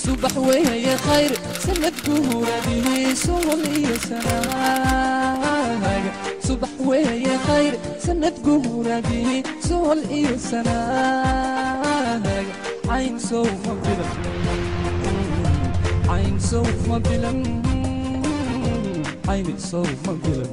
Subax weeye khayr sanadku huradihiisu iyo sanaaga. Subax weeye khayr sanadku huradihiisu iyo sanaaga. Cayn sow ma bilan, cayn sow ma bilan, cayn sow ma bilan.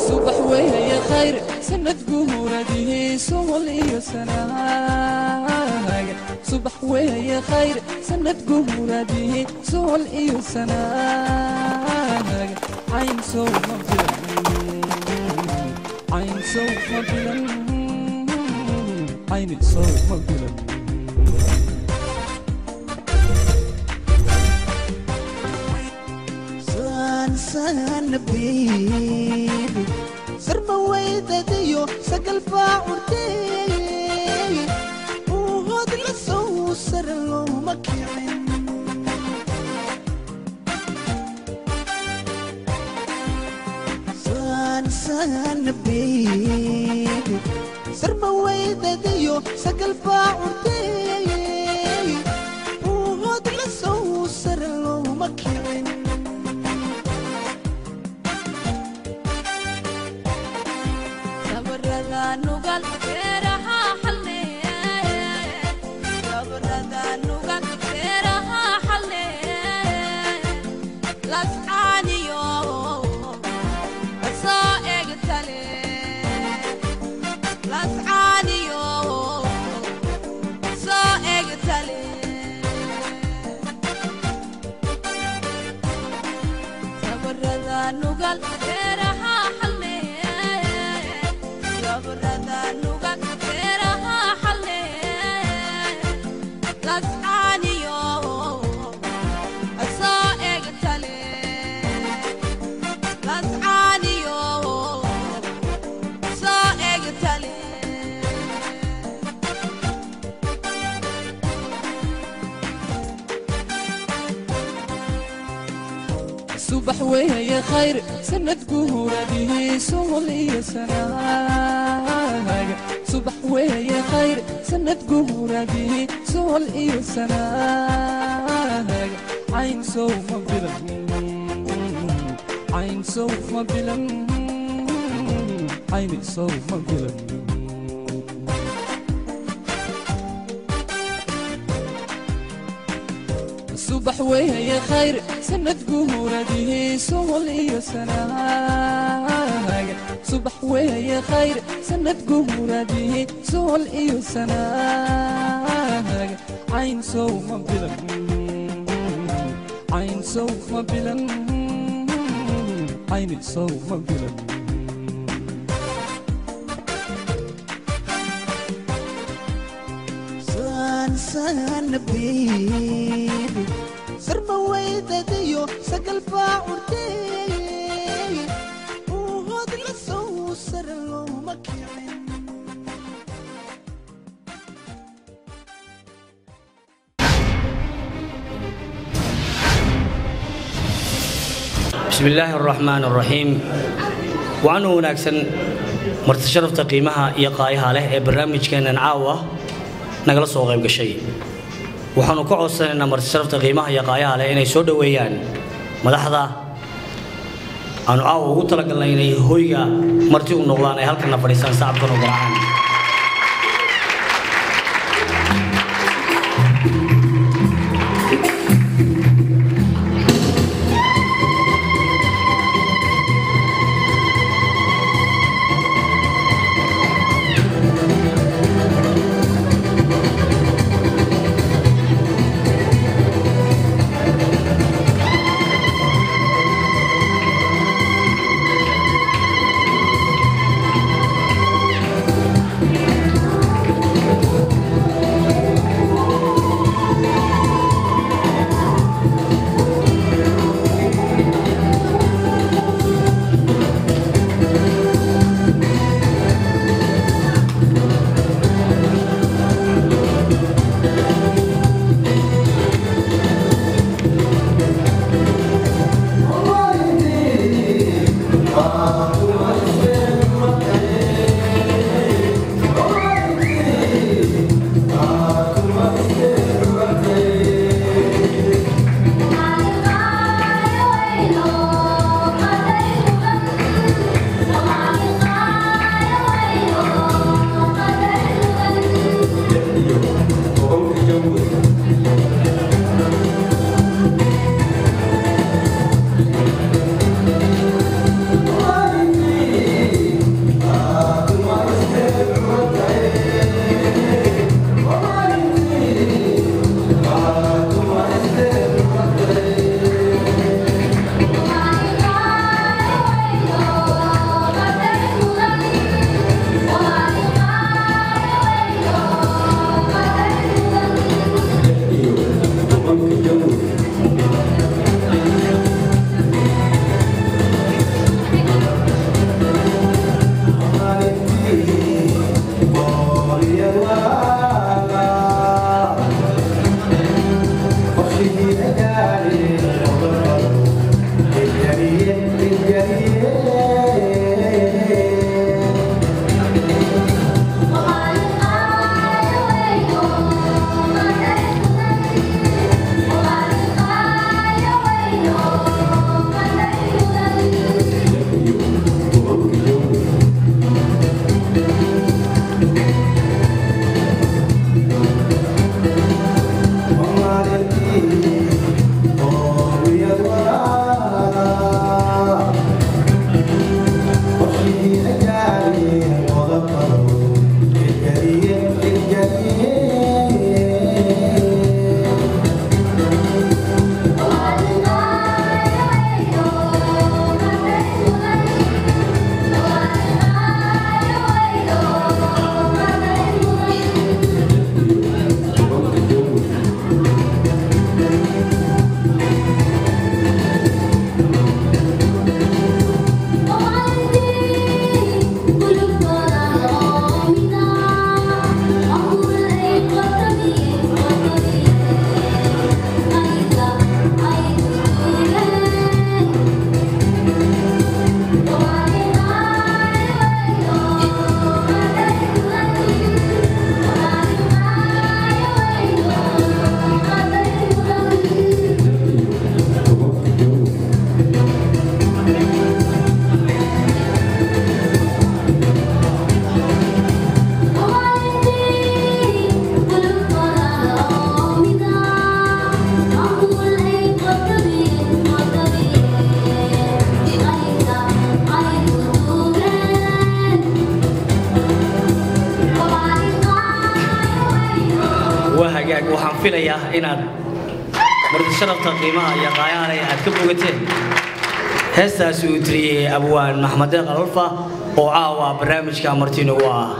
Subax weeye khayr sanadku huradihiisu iyo sanaaga. Subax weeye khayr sanadku huradihiisu iyo sanaaga. Cayn sow ma bilan, cayn sow ma bilan, cayn sow ma bilan. Sanbiidi sarma weydadiyo sagal baa curtay uu hod la sow sare looma kicin. Sanbiidi sarma weydadiyo sagal baa curtay uu hod la sow sare looma kicin. Subax weeye khayr sanadku huradihiisu iyo sanaaga. Subax weeye khayr sanadku huradihiisu iyo sanaaga. Cayn sow ma bilan, cayn sow ma bilan, cayn sow ma bilan. Subax weeye khayr sanadku huradihiisu iyo sanaaga. Subax weeye khayr sanadku huradihiisu iyo sanaaga. Cayn sow ma bilan, cayn sow ma bilan, cayn sow ma bilan. Sanbiidi sarma weydadiyo sagal baa curtay uu hod la sow sare looma kicin. Bismi illaahi araxmaan araxiim. Waxaanu wanaagsan marti sharafta qiimaha iyo qaayaha leh ee barnaamijkeennan caawa nagala soo qayb gashay. Waxaanu ka codsanaynaa marti sharafta qiimaha iyo qaayaha leh inay soo dhoweeyaan madaxda aanu caawa ugu talagalnay inay hoyga marti u noqdaan, ay halkana fadhiistaan, sacabkan u garaacaan. Filayaa inaad marti sharafta qiimaha iyo qaayaha leh aad ka bogateen heestaasi uu tiriyey abwaan Maxamed Deeq Alfa oo caawa barnaamijka marti noogu ah.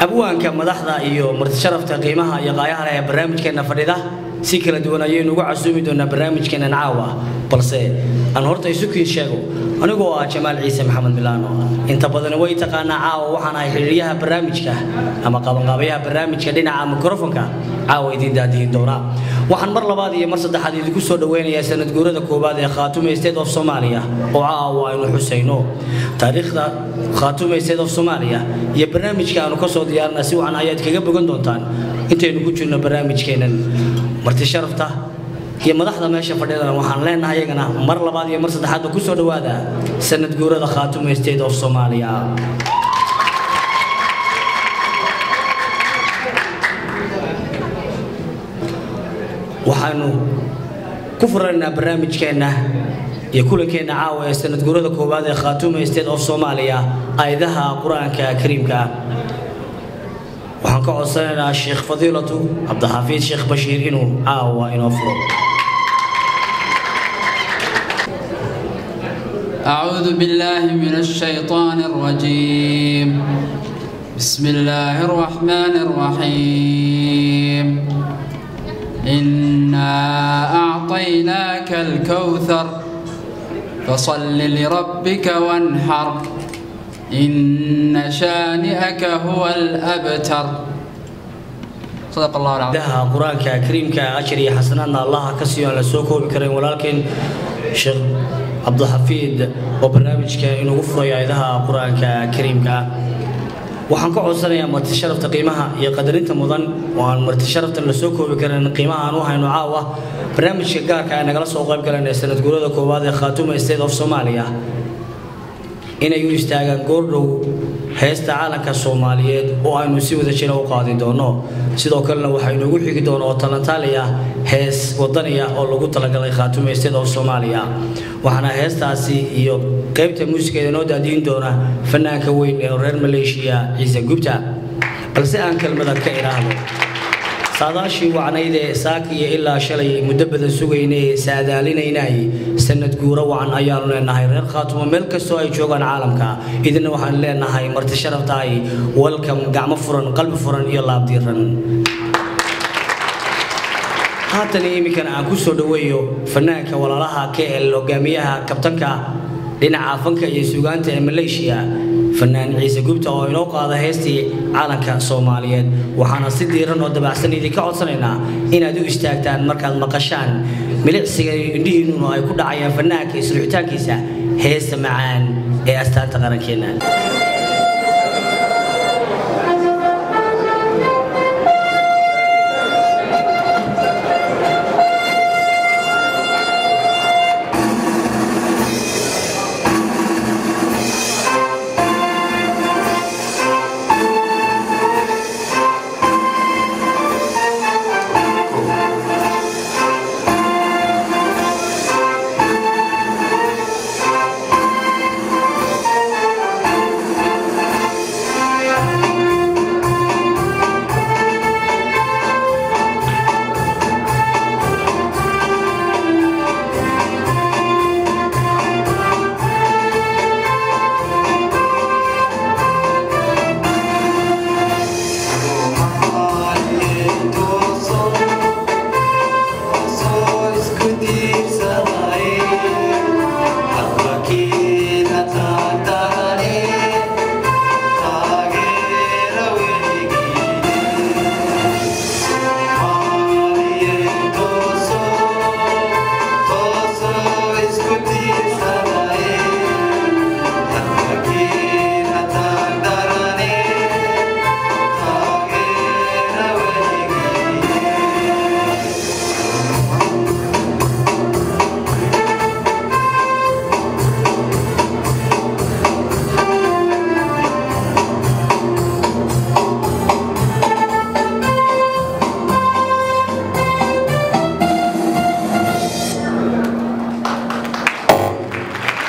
Abwaanka, madaxda iyo marti sharafta qiimaha iyo qaayaha leh ee barnaamijkeena fadhida si kala duwan ayaynu ugu casuumi doonaa barnaamijkeenan caawa, balse aan horta isu kiin sheego. Anigoo ah Jamaal Ciise Maxamed Milano, inta badan way taqaanaa, caawa waxaan ahay xiriiryaha barnaamijka ama qabanqaabayaha barnaamijka dhinaca mikrofonka caawa idiin daadihin doona. Waxaan mar labaad iyo mar saddexaad idinku soo dhaweynayaa sanad guurada koowaad ee Khaatume State of Somalia oo caawa aynu xusayno taariikhda Khaatume State of Somalia iyo barnaamijka aanu ka soo diyaarnaa. Si wacan ayaad kaga bogan doontaan intaynu ku jirno barnaamijkeenan. Marti sharafta iyo madaxda meesha fadhidana waxaan leenahay iyagana mar labaad iyo mar saddexaadba ku soo dhawaada sanad guurada Khaatume State of Somalia. Waxaanu ku furanaynaa barnaamijkeenna iyo kulankeenna caawa ee sanad guurada koowaad ee Khaatume State of Somalia aayadaha Qur-aanka Kariimka ah. Waxaan ka codsanaynaa Sheekh Fadiilatu Cabdixafiid Sheekh Bashiir inuu caawa inoo furo. أعوذ بالله من الشيطان الرجيم. بسم الله الرحمن الرحيم. إنا أعطيناك الكوثر فصل لربك وانحر إن شانئك هو الأبتر. صدق الله العظيم. Daha Qur-aanka Kariimka ajir iyo xasanaadna Allaha ka siiyo aan la soo koobi karin walaalkeen Sheekh Cabdixafiid oo barnaamijka inugu furayo aayadaha Qur-aanka Kariimka. Waxaan ka codsanayaa marti sharafta qiimaha iyo qadarinta mudan oo aan marti sharafta la soo koobi karin qiimaha aan u hayno caawa barnaamijka gaarka ah nagala soo qayb galanaya sanad guurada koowaad ee Khaatume State of Somalia inay u istaagaan goordhow heesta caalanka Soomaaliyeed oo aynu si wada jira u qaadi doono. Sidoo kalena waxaa inoogu xigi doona oo talantaali ah hees wadaniya oo lagu talagalay Khaatume State of Somalia, waxaana heestaasi iyo qaybta muusigeeda noo daadiin doona fanaanka weyn ee reer Maleeshiya Ciise Gubta. Balse aan kelmada ka idhaahdo: saadaashii wacnayd ee saakiyo ilaa shalay muddo badan sugaynay saadaalinaynay, sanad guuro wacan ayaanu leenahay reer Khaatumo meel kastoo ay joogaan caalamka. Idina waxaan leenahay marti sharaftahay welcome, gacmo furan, qalbi furan iyo laab diiran. Haatan iminkana aan ku soo dhaweeyo fanaanka walaalaha KL, hogaamiyaha kabtanka dhinaca fanka iyo suugaanta ee Malaysia, fanaan Ciise Gubta oo inoo qaada heestii caalanka Soomaaliyeed. Waxaana si diiran oo dabacsan idinka codsanaynaa inaad u istaagtaan markaad maqashaan milicsiga indhihiinnuna ay ku dhacayaan fanaanka isruxitaankiisa heesta macaan ee astaanta qarankeena.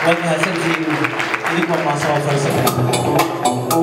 Waad mahadsantihiin, idinkoo mahadsan oo fadhiisan.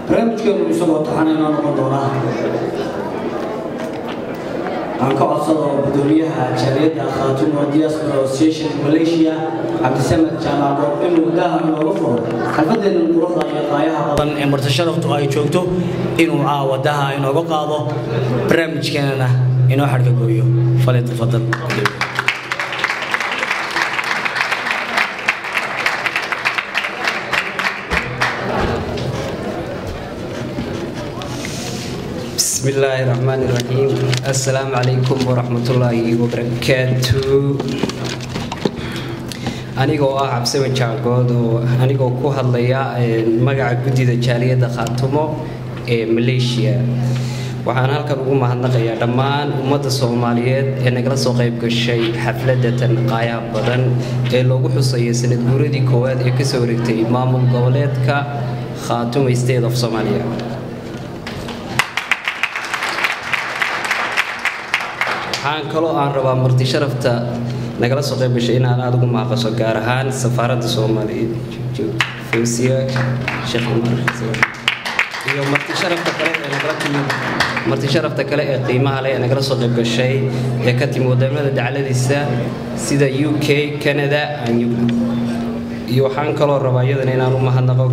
Barnaamijkeenu isagoo taxan inoo noqon doonaa aan ka codsado gudoomiyaha jaaliyadda Khaatumo Diaspora Association Malaysia Cabdisamed Jaamac Goob inuu daaha inooga furo xalfadeena quruxda iyo qaayaha badan ee marti sharaftu ay joogto inuu caawa daaha inooga qaado barnaamijkeenana inoo xadhka gooyo. Falyatafadal. بسم الله الرحمن الرحيم. السلام عليكم ورحمة الله وبركاته. Anigoo ah Cabdisamed Jaangood oo anigoo ku hadlaya magaca guddida jaaliyadda Khaatumo ee Malaysia, waxaan halkan ugu mahadnaqayaa dhammaan ummadda Soomaaliyeed ee nagala soo qayb gashay xafladda tan qaayaha badan ee loogu xusayo sanad guuradii koowaad ee kasoo wareegtay maamul goboleedka Khaatumo State of Somalia. Waxaan kaloo aan rabaa marti sharafta nagala soo qayb gashay inaan aada ugu mahadqaso, gaar ahaan safaaradda Soomaaliyeed Fawsiya Sheekh Cumar iyo marti sharafta kale ee nagala timid, marti sharafta kale ee qiimaha leh ee nagala soo qayb gashay ee ka timid wadamada dacladiisa sida UK, Canada iyo waxaan kaloo rabaa iyadana inaan u mahadnaqo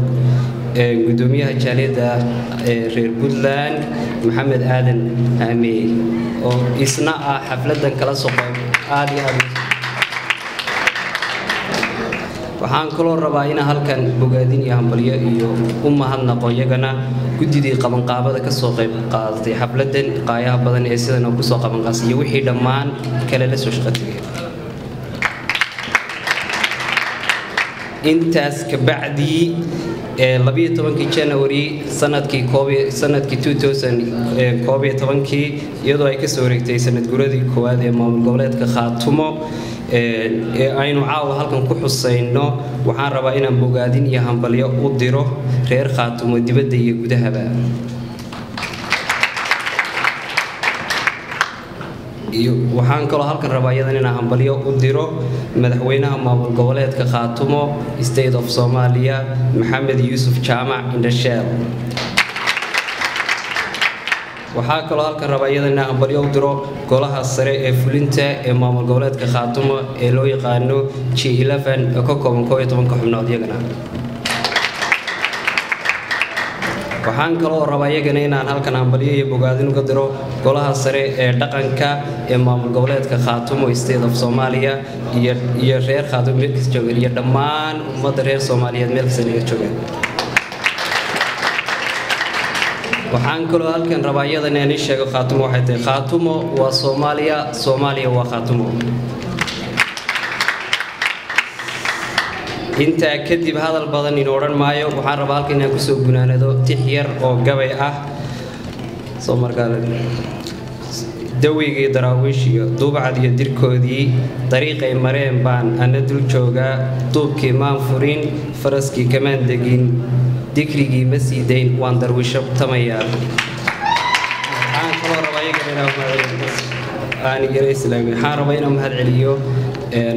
gudoomiyaha jaaliyadda reer Puntland Maxamed Aadan Aamey oo isna ah xafladan kala soo qayb aad iyo aad. Waxaan kaloo rabaa inaan halkan bogaadin iyo hambalyo iyo u mahadnaqo iyagana guddidii qabanqaabada ka soo qayb qaadatay xafladan qaayaha badan ee sidan oo kusoo qabanqaasay iyo wixii dhammaan kale la soo shaqo tegay. Intaas kabacdii Ee 12 January sanadkii sanadkii 2011 iyadoo ay ka soo wareegtay sanad guradii koowaad ee maamul goboleedka Khaatumo ee aynu caawa halkan ku xusayno, waxaan rabaa inaan bogaadin iyo hambalyo u diro reer Khaatumo dibadda iyo gudahaba. Iyo waxaan kaloo halkan rabaa iyadan inaan hambalyo u diro madaxweynaha maamul goboleedka Khaatumo State of Somalia, Maxamed Yuusuf Jaamac Indhasheel. Waxaa kaloo halkan rabaa iyadan inaan hambalyo u diro golaha sare ee fulinta ee maamul goboleedka Khaatumo ee loo yaqaano G11 ee ka kooban 11 xubnood iyagana. Waxaan kaloo rabaa iyagana inaan halkan hambalyo iyo bogaadin uga diro golaha sare ee dhaqanka ee maamul goboleedka Khaatumo State of Somalia iyo reer Khaatumo meel kasta joogaan iyo dhammaan ummadda reer Soomaaliyeed meel kasta naga joogaan. Waxaan kaloo halkan rabaa iyadan inaan ii sheego Khaatumo waxay tahay. Khaatumo waa Soomaaliya, Soomaaliya waa Khaatumo. Intaa kadib hadal badan ina odhan maayo. Waxaan rabaa halkan inaan kusoo gunaanado tix yar oo gabay ah. Soo markaa daweygii Daraawiish iyo Duubcad iyo dirkoodii dariiqay mareen baan ana dul joogaa. Duubkii maan furin, faraskii kamaan degin, dikrigii ma sii dayn, waan darwiisho tamayaa. Waxaan kaloo rabaa iyagana inaan aan yara islaamay. Waxaan rabaa inaan mahad celiyo,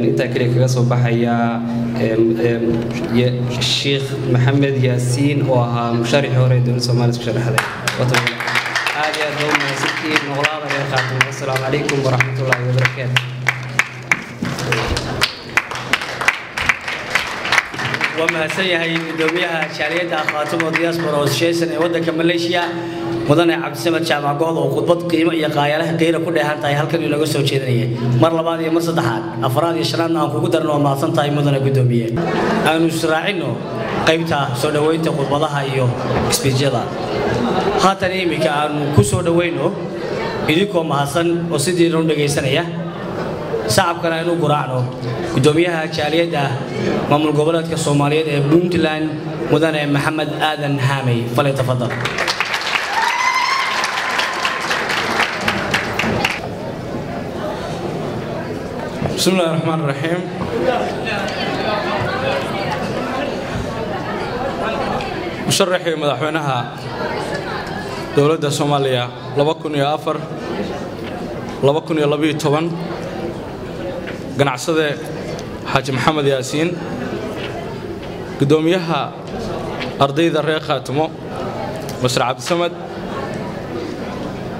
intaa kaliya kaga soo baxayaa, Sheekh Maxamed Yaasiin oo ahaa musharixii hore ee dowladda Soomaaliya isku sharaxday. Aad iyo aad baa u mahadsantihiin. Noqolaada reer Khaatumo. Assalaamu calaykum waraxmatullaahi wabarakaatu. Waa mahadsan yahay gudoomiyaha jaaliyadda Khaatumo Diaspora Association ee waddanka Malaysia, mudane Cabdisamad Jaamac Good, oo khudbad qiimo iyo qaayalaha qiira ku dheehan tahay halkan inooga soo jeedinaya. Mar labaad iyo mar saddexaad, afraad iyo shanaadna aan kugu darno, waa mahadsan tahay mudane gudoomiye. Aanu israacino qaybta soo dhoweynta khudbadaha iyo speech-yada. Haatan iminka aanu ku soo dhoweyno, idinkoo mahadsan oo sidiina u dhegaysanaya, sacabkana aynu guraacno, gudoomiyaha jaaliyadda maamul goboleedka Soomaaliyeed ee Puntland, mudane Maxamed Aadan Haamey. Falyatafadal. بسم الله الرحمن الرحيم. مشرحي مدحوينها دولة Soomaaliya 2004 2012, ganacsade Xaaji Maxamed Yaasiin, gudoomiyaha ardayda reer Khaatumo Masar Cabdisamad,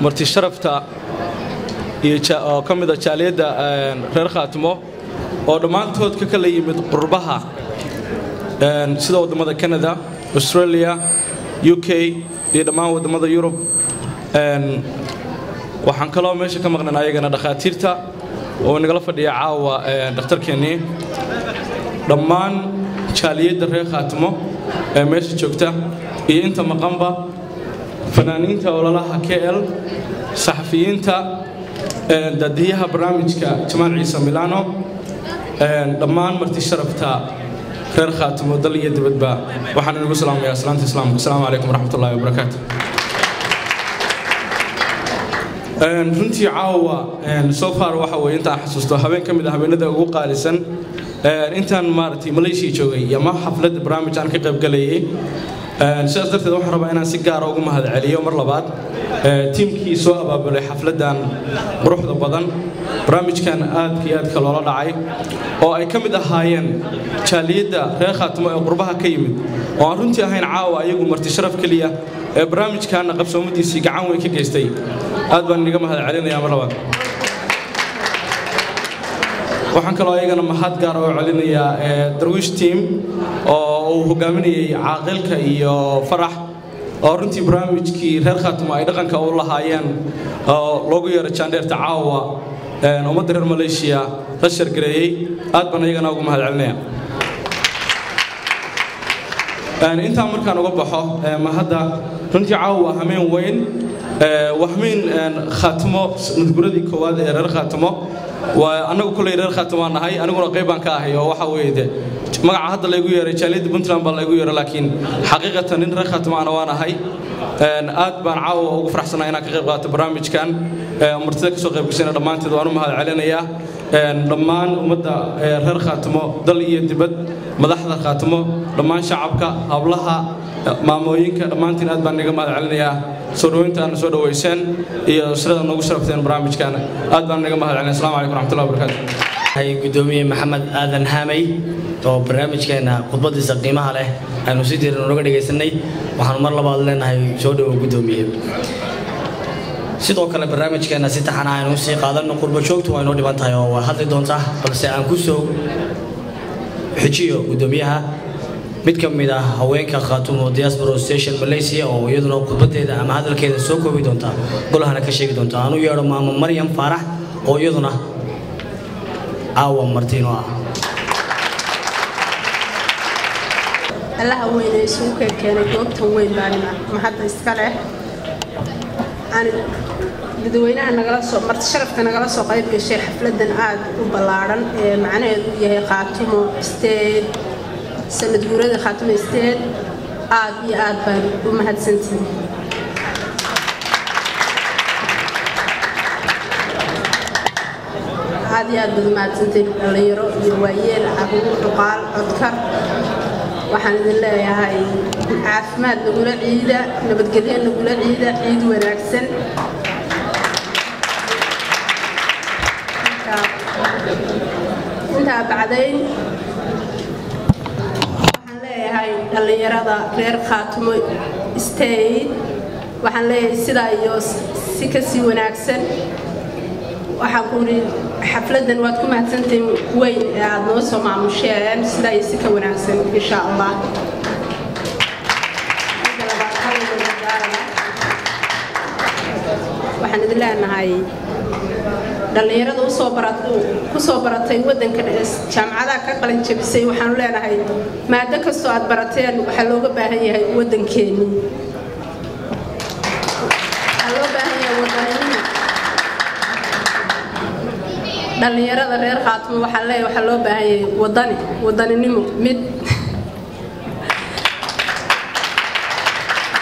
marti sharafta iyo oo ka mid ah jaaliyadda reer Khaatumo oo dhammaantood ka kala yimid qurbaha sida waddamada Canada, Australia, UK iyo dhammaan waddamada Yurub. Waxaan kaloo meesha ka maqnan ayagana dhakhaatiirta oo nagala fadhiya caawa dhakhtarkeennii, dhammaan jaaliyadda reer Khaatumo ee meesha joogta iyo inta maqanba, fanaaniinta ololaha KL, saxafiyiinta, daadiyaha barnaamijka Jamaal Ciise Milano, dhammaan marti sharafta reer Khaatumo dal iyo dibadba, waxaan inagu salaamayaa salaanta islaamka. Asalaamu calaykum waraxmatullaahi wabarakaatu. Runtii caawa so far waxa weeye intaan xasuusto habeen ka mid ah habeenada ugu qaalisan intaan maaragtay Malaysia joogay ama xafladda barnaamij aan ka qayb galayay. Sidaas darteed waxaan rabaa inaan si gaara ugu mahad celiyo mar labaad tiimkii soo abaabulay xafladdan quruxda badan, barnaamijkan aadka iyo aadka loola dhacay, oo ay ka mid ahaayeen jaaliyadda reer Khaatumo ee qurbaha ka yimid, oo aan runtii ahayn caawa ayagu marti sharaf keliya ee barnaamijkaana qabsoomadiisii gacan weyn ka geystay. Aad baan iniga mahad celinayaa mar labaad. Waxaan kaloo ayagana mahad gaar oo celinayaa Darwiish team oo uu hogaaminayay caaqilka iyo Farax, oo runtii barnaamijkii reer Khaatumo ay dhaqanka u lahaayeen oo loogu yeero jaandheerta caawa ummadda reer Malaysia la shargareeyey. Aad baan ayagana ugu mahad celinaya. Intaa markaan uga baxo mahadda, runtii caawa waa hameen weyn, waa hameen Khaatumo, nadguradii koowaad ee reer Khaatumo. Waa annagu kulley reer Khaatumo aan nahay, aniguna qayb baan ka ahay oo waxa weeye de magaca hadda laygu yeeray jaaliyadda Puntland baa laygu yeeray, laakiin xaqiiqatan nin reer Khaatumo ana waan ahay. Aad baan caawa ugu faraxsanahay inaan ka qayb qaato barnaamijkan. Martida kasoo qayb gashayna dhammaanteed waan u mahad celinayaa. Dhammaan ummadda reer Khaatumo dal iyo dibad, madaxda Khaatumo, dhammaan shacabka, hablaha, maamooyinka, dhammaantiin aad baan inaga mahad celinayaa soo dhoweynta aadna soo dhoweyseen iyo sirada noogu sharafteen barnaamijkan. Aad baan inaga mahad celinaya. Asalaamu calaykum waraxmatullahi wabarakaatu. Gudoomiye Maxamed Aadan Haamey oo barnaamijkeena khudbadiisa qiimaha leh aynu si diiran uga dhagaysanay, waxaanu mar labaad leenahay soo dhowow gudoomiye. Sidoo kale barnaamijkeena si taxana aynu sii qaadano. Qurbo joogtu waa inoo dhiban tahay oo waa hadli doontaa, balse aan ku soo xijiyo gudoomiyaha mid ka mid ah haweenka Khaatumo Diaspora Station Malaysia oo iyaduna khudbadeeda ama hadalkeeda soo koobi doonta, golahana ka sheegi doonta. Aan u yeedho maamo Maryam Faarax oo iyaduna caawa martiino ah. Allaha weyne isugu keenay goobtan weyn baan mahadda iska leh. Aan dadweynaha nagala soo marti sharafta nagala soo qayb gashay xafladan aad u ballaaran ee macnaheedu yahay Khaatumo State, sanad guurada Khaatumo State, aad iyo aad baan u mahadsantihiin. Aad iyo aad baad u mahadsantihiin dhalinyaro iyo waayeel, caruur, dhuqaal, codkar. Waxaan idin leeyahay caafimaad nagula ciida, nabadgelyo nagula ciida, ciid wanaagsan. Intaa bacdayn waxaan leeyahay dhallinyarada reer Khaatumo State, waxaan leeyahay sidaa iyo si kasii wanaagsan. Waxaan ku uri xafladan waad ku mahadsantihiin weyn ee aada noo soo maamusheen, sidaa iyo si ka wanaagsan insha Allah. Waxaan idin leenahay dhallinyarada usoo barat ku soo baratay waddanka jaamacadaha ka qalin jabisay, waxaanu leenahay maado kastoo aad barateen waxaa looga baahan yahay waddankeennii, waxaa loo baahan yahay wadaninimo. Dhallinyarada reer Khaatumo waxaan leeyahay waxaa loo baahan yahay wadani, wadaninimo. Mid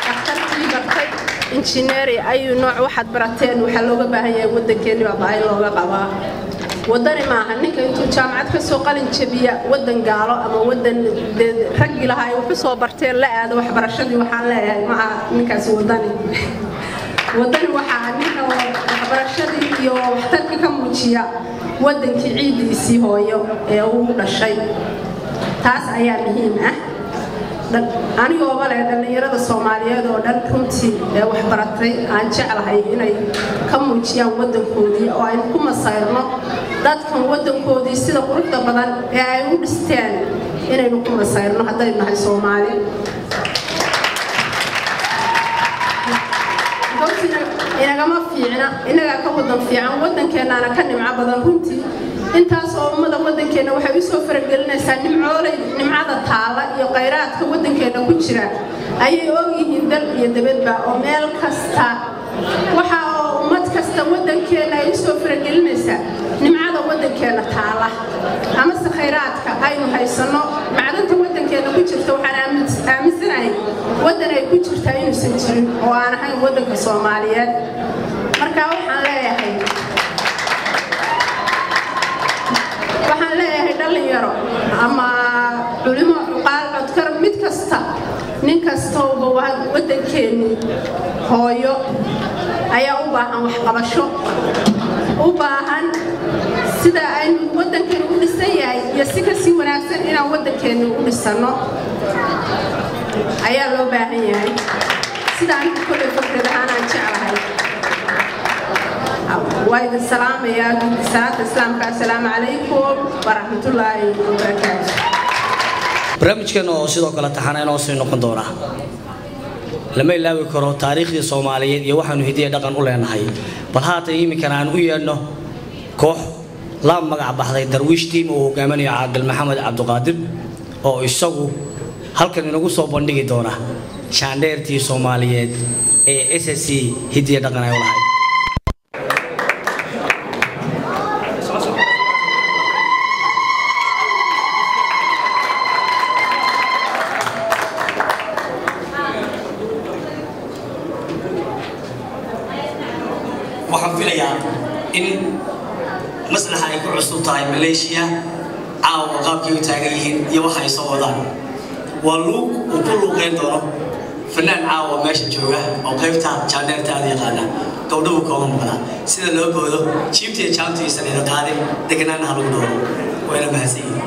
dhakhtarkii bartay, injineeri, ayuu nooc waxaad barateen waxaa looga baahan yahay waddankeennii baa baahi looga qabaa. Wadani maaha ninka intuu jaamacad ka soo qalin jabiya waddan gaalo ama waddan raggii lahaa ay wax u soo barteen la aado waxbarashadii. Waxaan leeyahay maaha ninkaasi wadani. Wadani waxaa ninka waxbarashadii iyo waxtarka ka muujiya waddankii ciiddiisii hooyo ee uu dhashay. Taas ayaa muhiim ah. Anigooba leh dhallinyarada Soomaaliyeed oo dhan runtii ee waxbaratay aan jeclahay inay ka muujiyaan waddankoodii oo aynu ku masayrno dadkan waddankoodii sida quruxda badan ee ay u dhisteen inaynu ku masayrno haddaynu nahay Soomaali. Inagama fiicna, inagaa ka waddan fiican, waddankeennaana ka nimco badan runtii. Intaas oo ummada waddankeenna waxay u soo faragelinaysaa nimcooley, nimcada taalla iyo khayraadka waddankeenna ku jira ayay ogyihiin dal iyo dabadba oo meel kasta. Waxa oo ummad kasta waddankeenna ay u soo faragelinaysaa nimcada waddankeenna taalla amase khayraadka aynu haysanno, macdanta waddankeenna ku jirta. Waxaan aaminsanahay waddan ay ku jirtaa inuusan jirin oo aan ahayn waddanka Soomaaliyeed. Marka waxaan leeyahay dhalinyaro ama culimo, cuqaal, codkar, mid kasta, nin kastooba waddankeennii hooyo ayaa u baahan waxqabasho, u baahan sida aynu waddankeenu u dhisan yahay iyo si kasii wanaagsan inaan waddankeenni u dhisanno ayaa loo baahan yahay. Sida anigu kolley fikrad ahaan aan jeclahay. Waa idin salaamayaa salaanta islaamka. Assalaamu calaykum waraxmatullaahi wabarakaatu. Barnaamijkan oo sidoo kale taxana inoo sii noqon doona, lama ilaawi karo taariikhdii Soomaaliyeed iyo waxaanu hidiya dhaqan u leenahay. Bal haatan iminkana aan u yeedhno koox la magac baxday Darwiish Team oo hogaaminayo Caaqil Maxamed Cabdiqaadir oo isagu halkan inagu soo bandhigi doona shaandheertii Soomaaliyeed ee SSC hidiya dhaqan ay u lahayd. Waxaan filayaa in maslaxa ay ku cusub tahay Malaysia caawa qaabkay u taagan yihiin iyo waxa ay soo wadaan. Waa luuq uu ku luuqeyn doono fanaan caawa meesha jooga oo qaybta jaaneerta aad yaqaana, gabdhuhu kooga maqnaa sida loo boodo jiibta iyo jaamta iyo saliida qaadin deganaana ha lagu dhowro. Wayna mahadsan yihiin.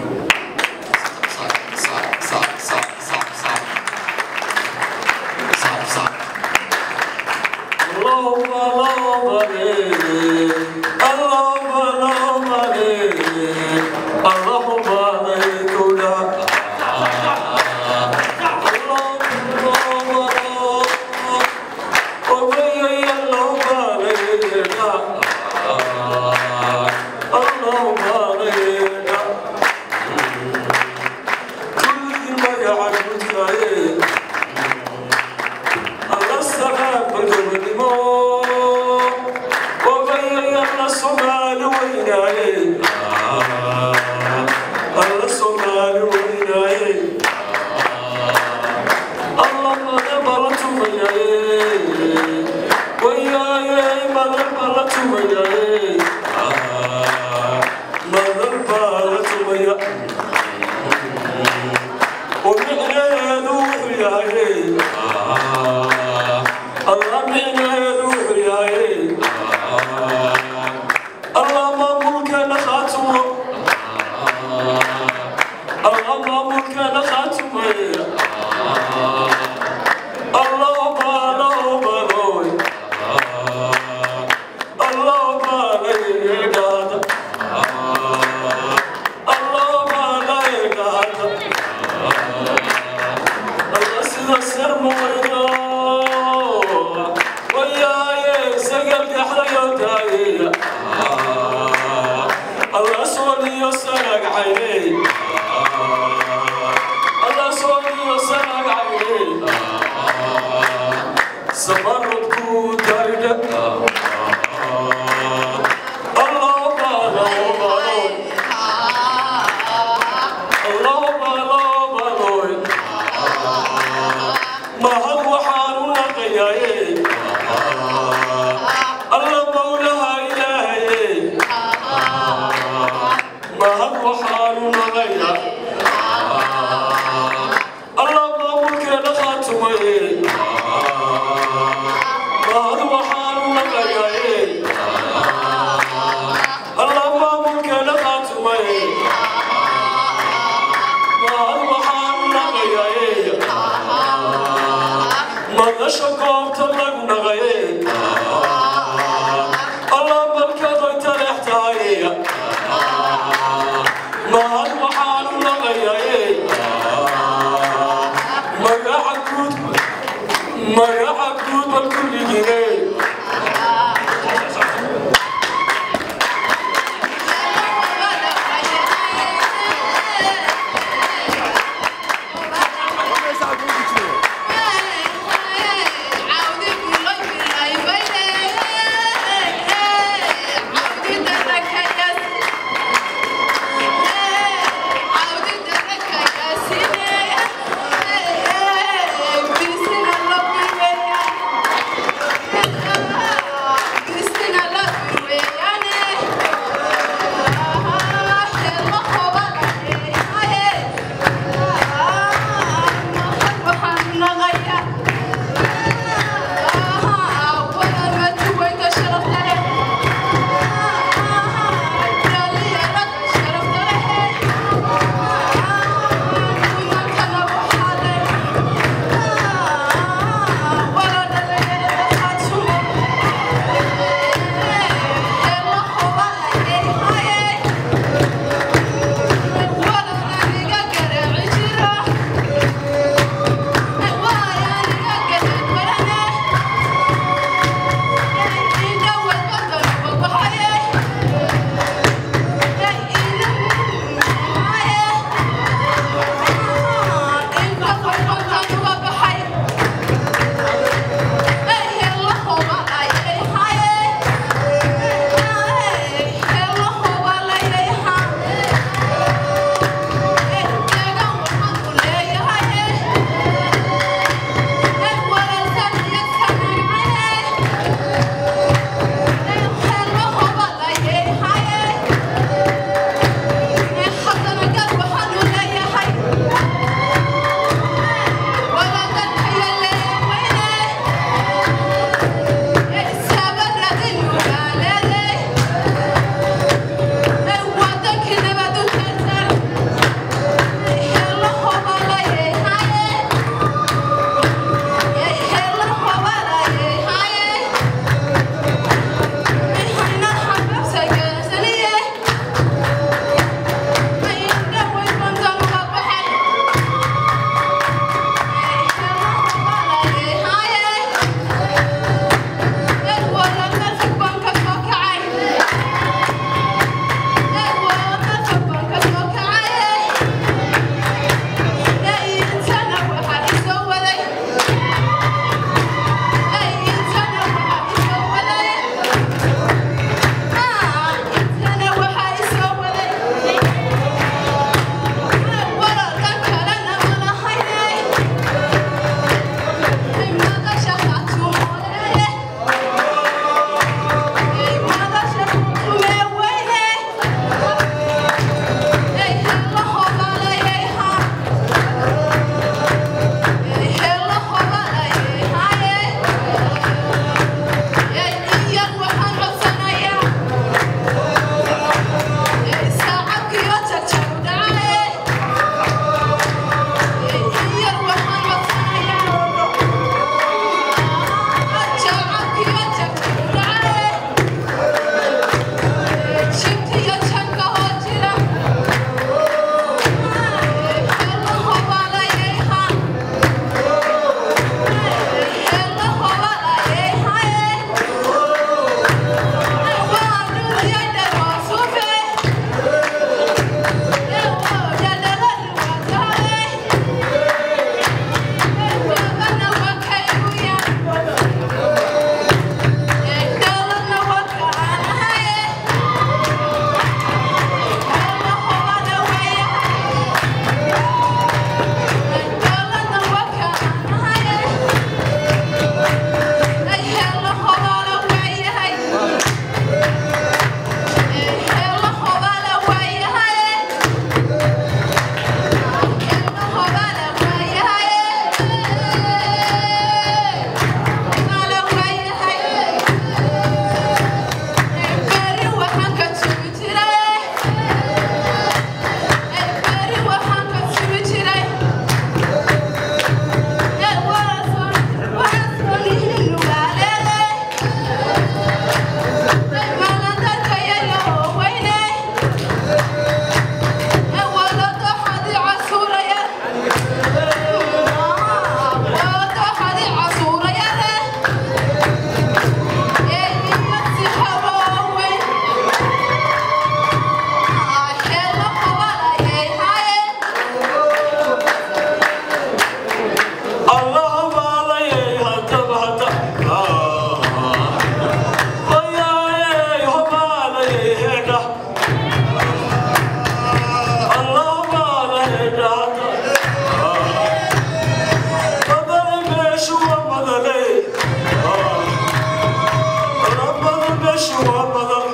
Meeshu waa madal,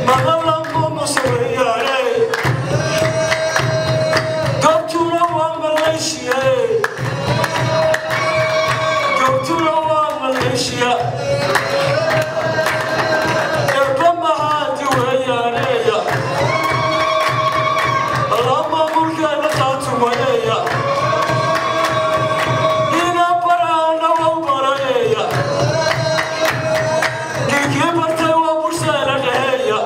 madal musuweyaane. Goobtuna waa Malaysia, goobtuna waa Malaysia. Eebba mahaadi weeyaaneya, alla maamulkeena qaatumayeya, ina baraana wau barayeya, ninkii bartay waa burseela dhaheeya,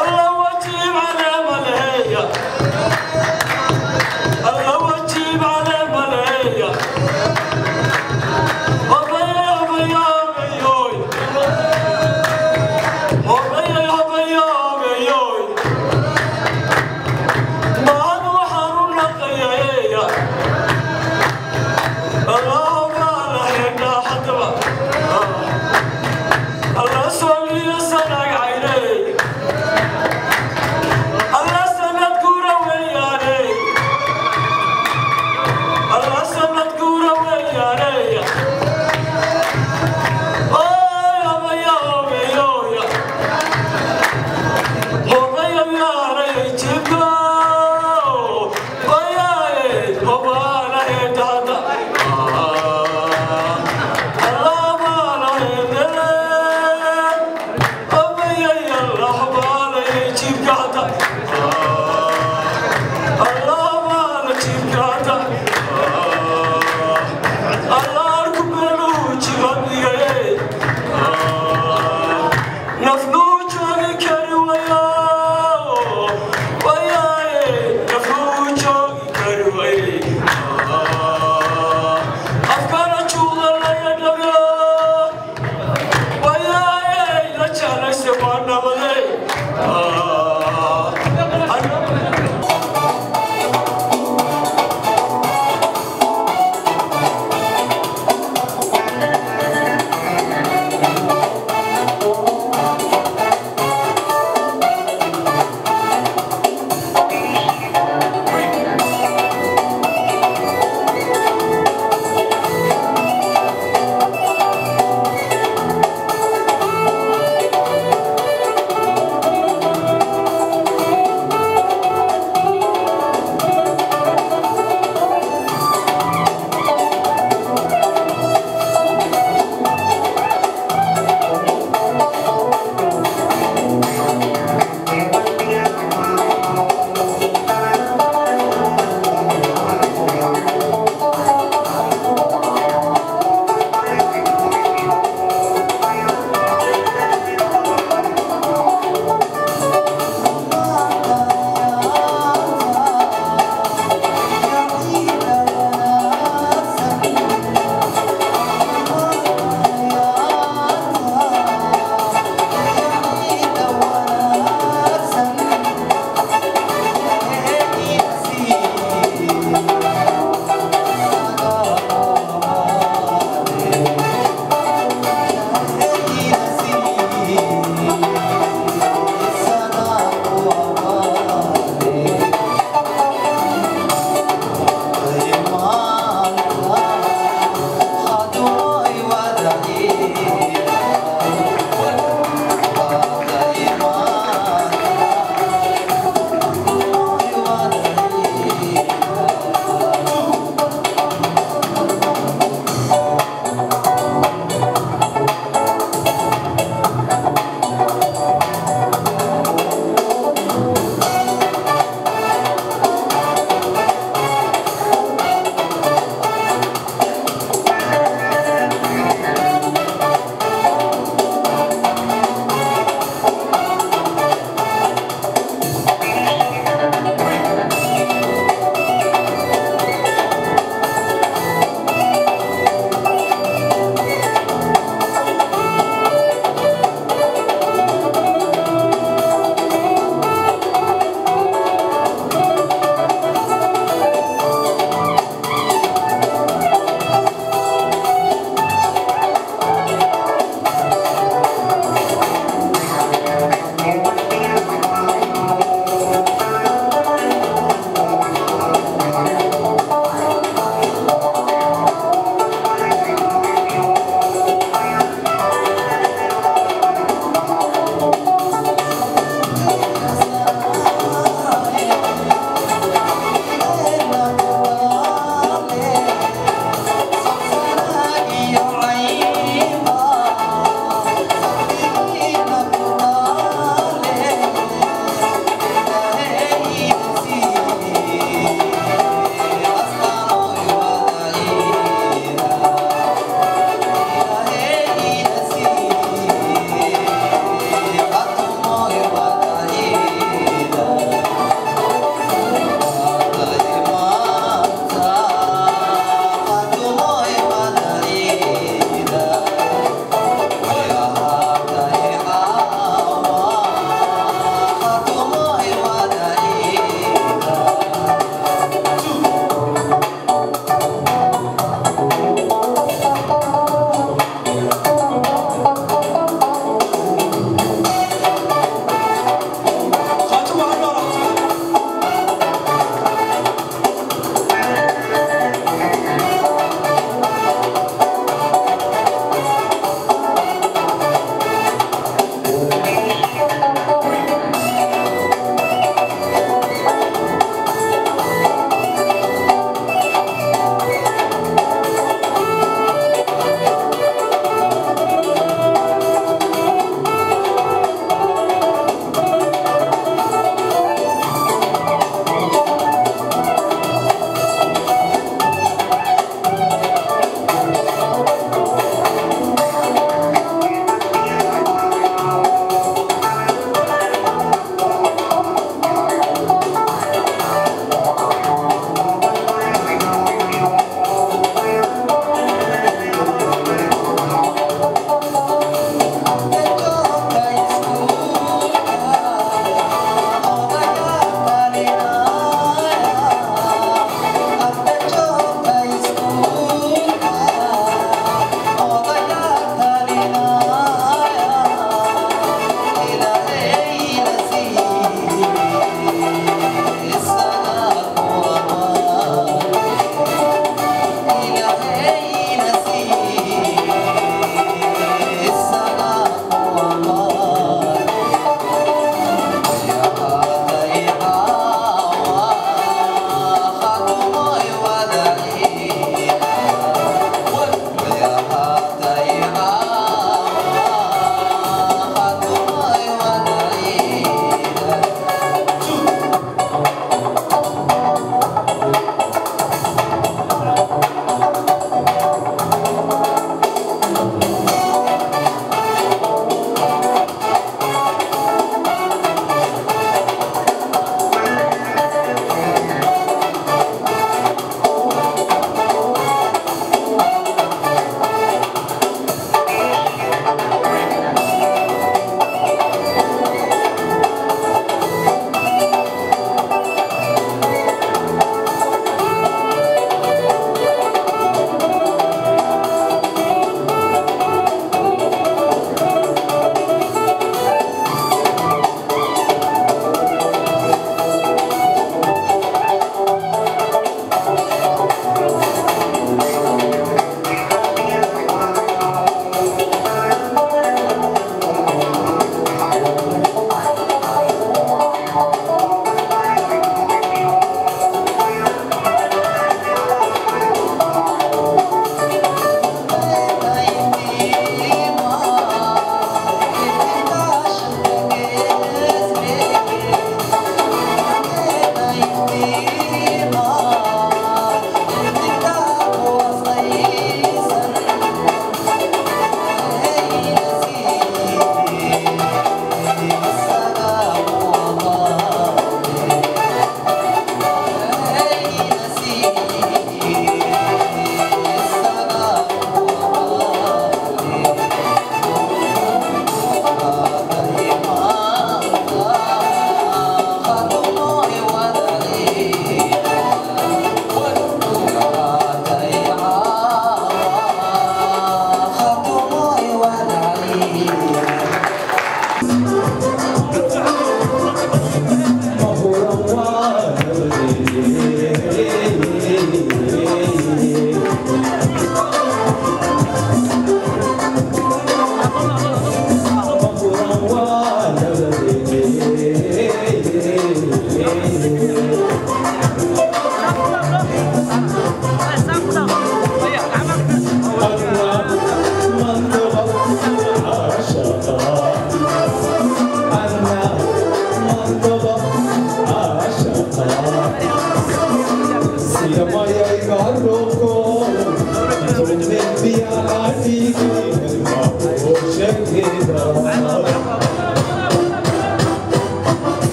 alla wajiib caleema leheeya, alla wajiib caleema leheeya. Hobaya hobaya hobayoy, hobaya hobaya hobayoy. Mahad waxaan u naqayaeya, allahuma laheynaa haddaba, alla sooliyo sanag cayney, alla sanad guura weeyaaney, alla sanad guura weeyaaney. Oy hobaya hobayoya, hobaya yaanay jibko, oyaye hobana hedada. Allah.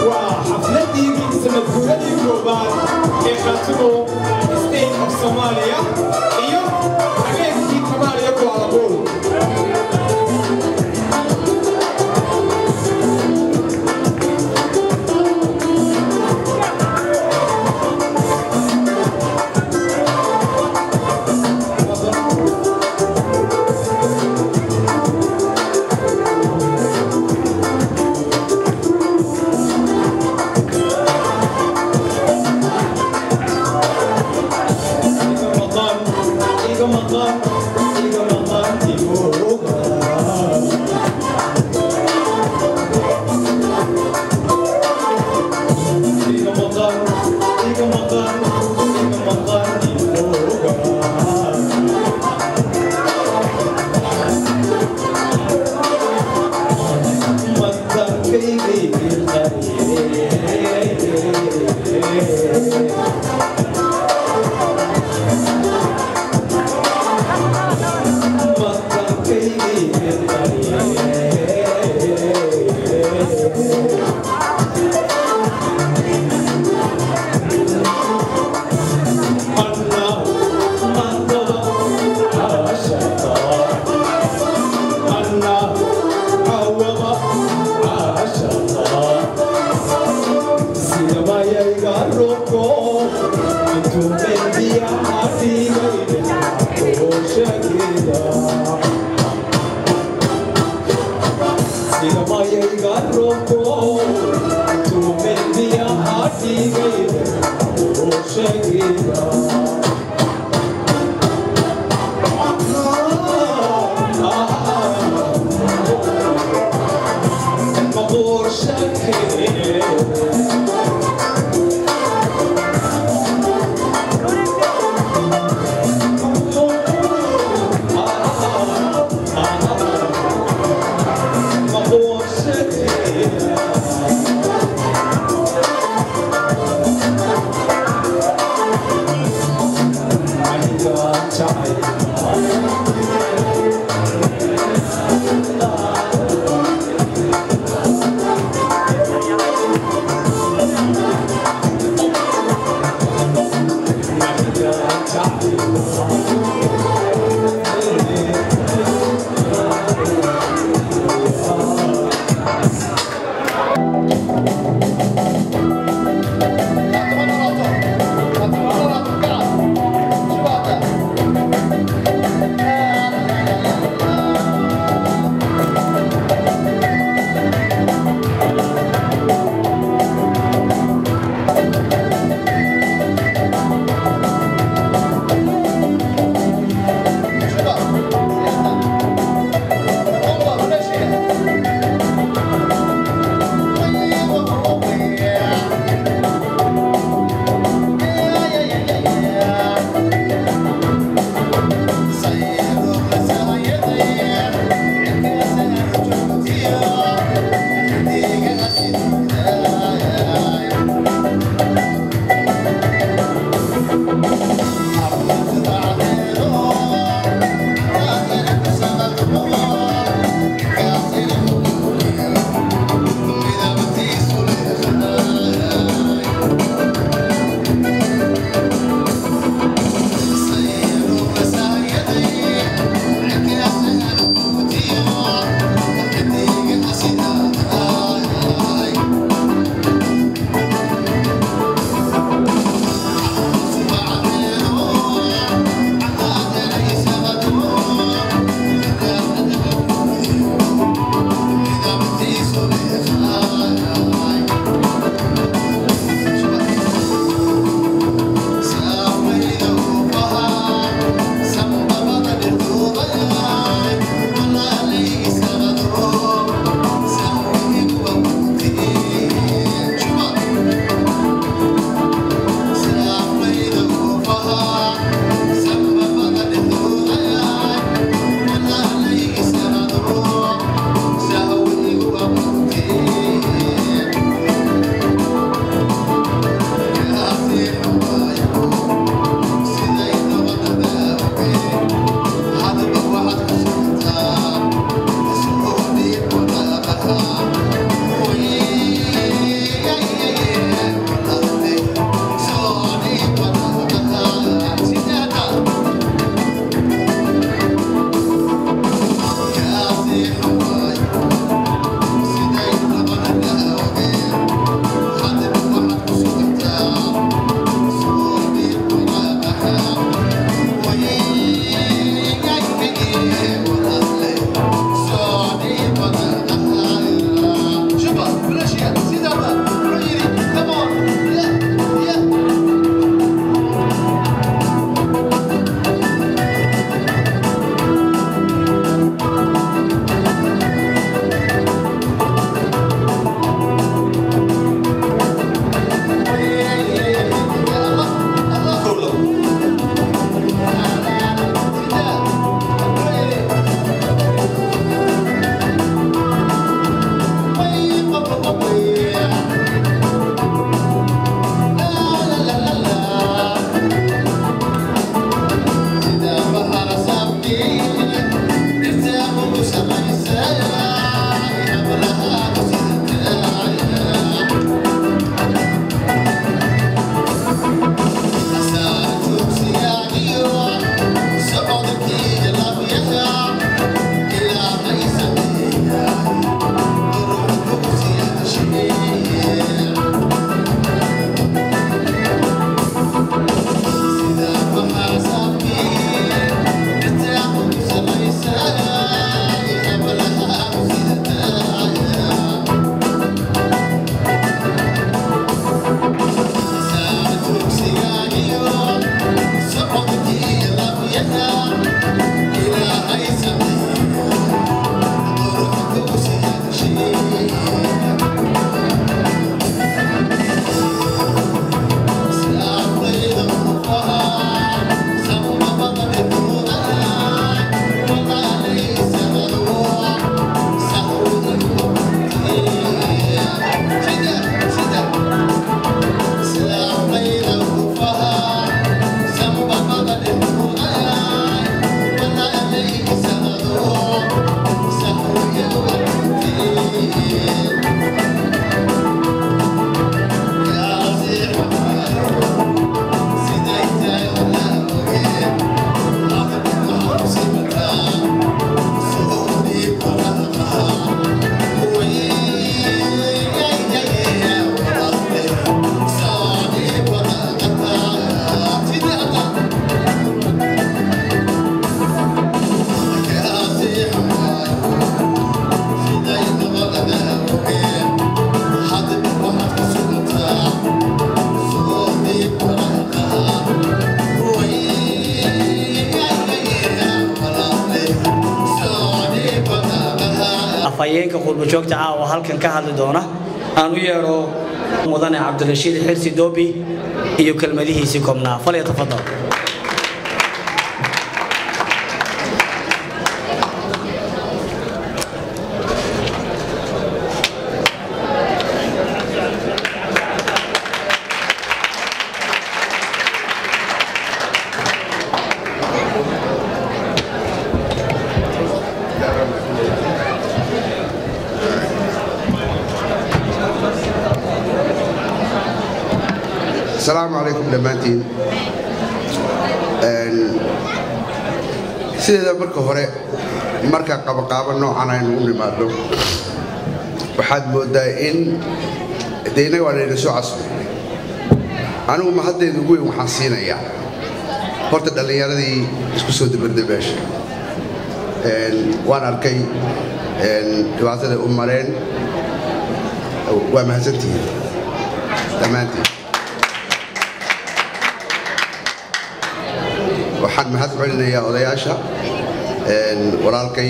Waa xafladii sanadguuradii koobaad ee Khaatumo State of Somalia iyo habeenkii Kamaaliya Kuala Lumpur. Iga maqan, iga maqan, iga maqan. Afhayeenka qurbajoogta caawa halkan ka hadli doona aan u yeedho mudane Cabdirashiid Xirsi Doobi iyo kelmadihiisii koobnaa. Falyatafadal. Asalaamu calaykum dhammaantiin. Sideeda marka hore, marka qabaqaabo noocan aynu u nimaadno, waxaad mooddaa in dee innaga waa layna soo casbay. Anigu mahaddeeda ugu weyn waxaan siinayaa horta dhallinyaradii isku soo dabarday meesha. Waan arkay dhibaatada u mareen. Waa mahadsantihiin dhammaantiin. Waxaan mahad celinayaa odayaasha, walaalkay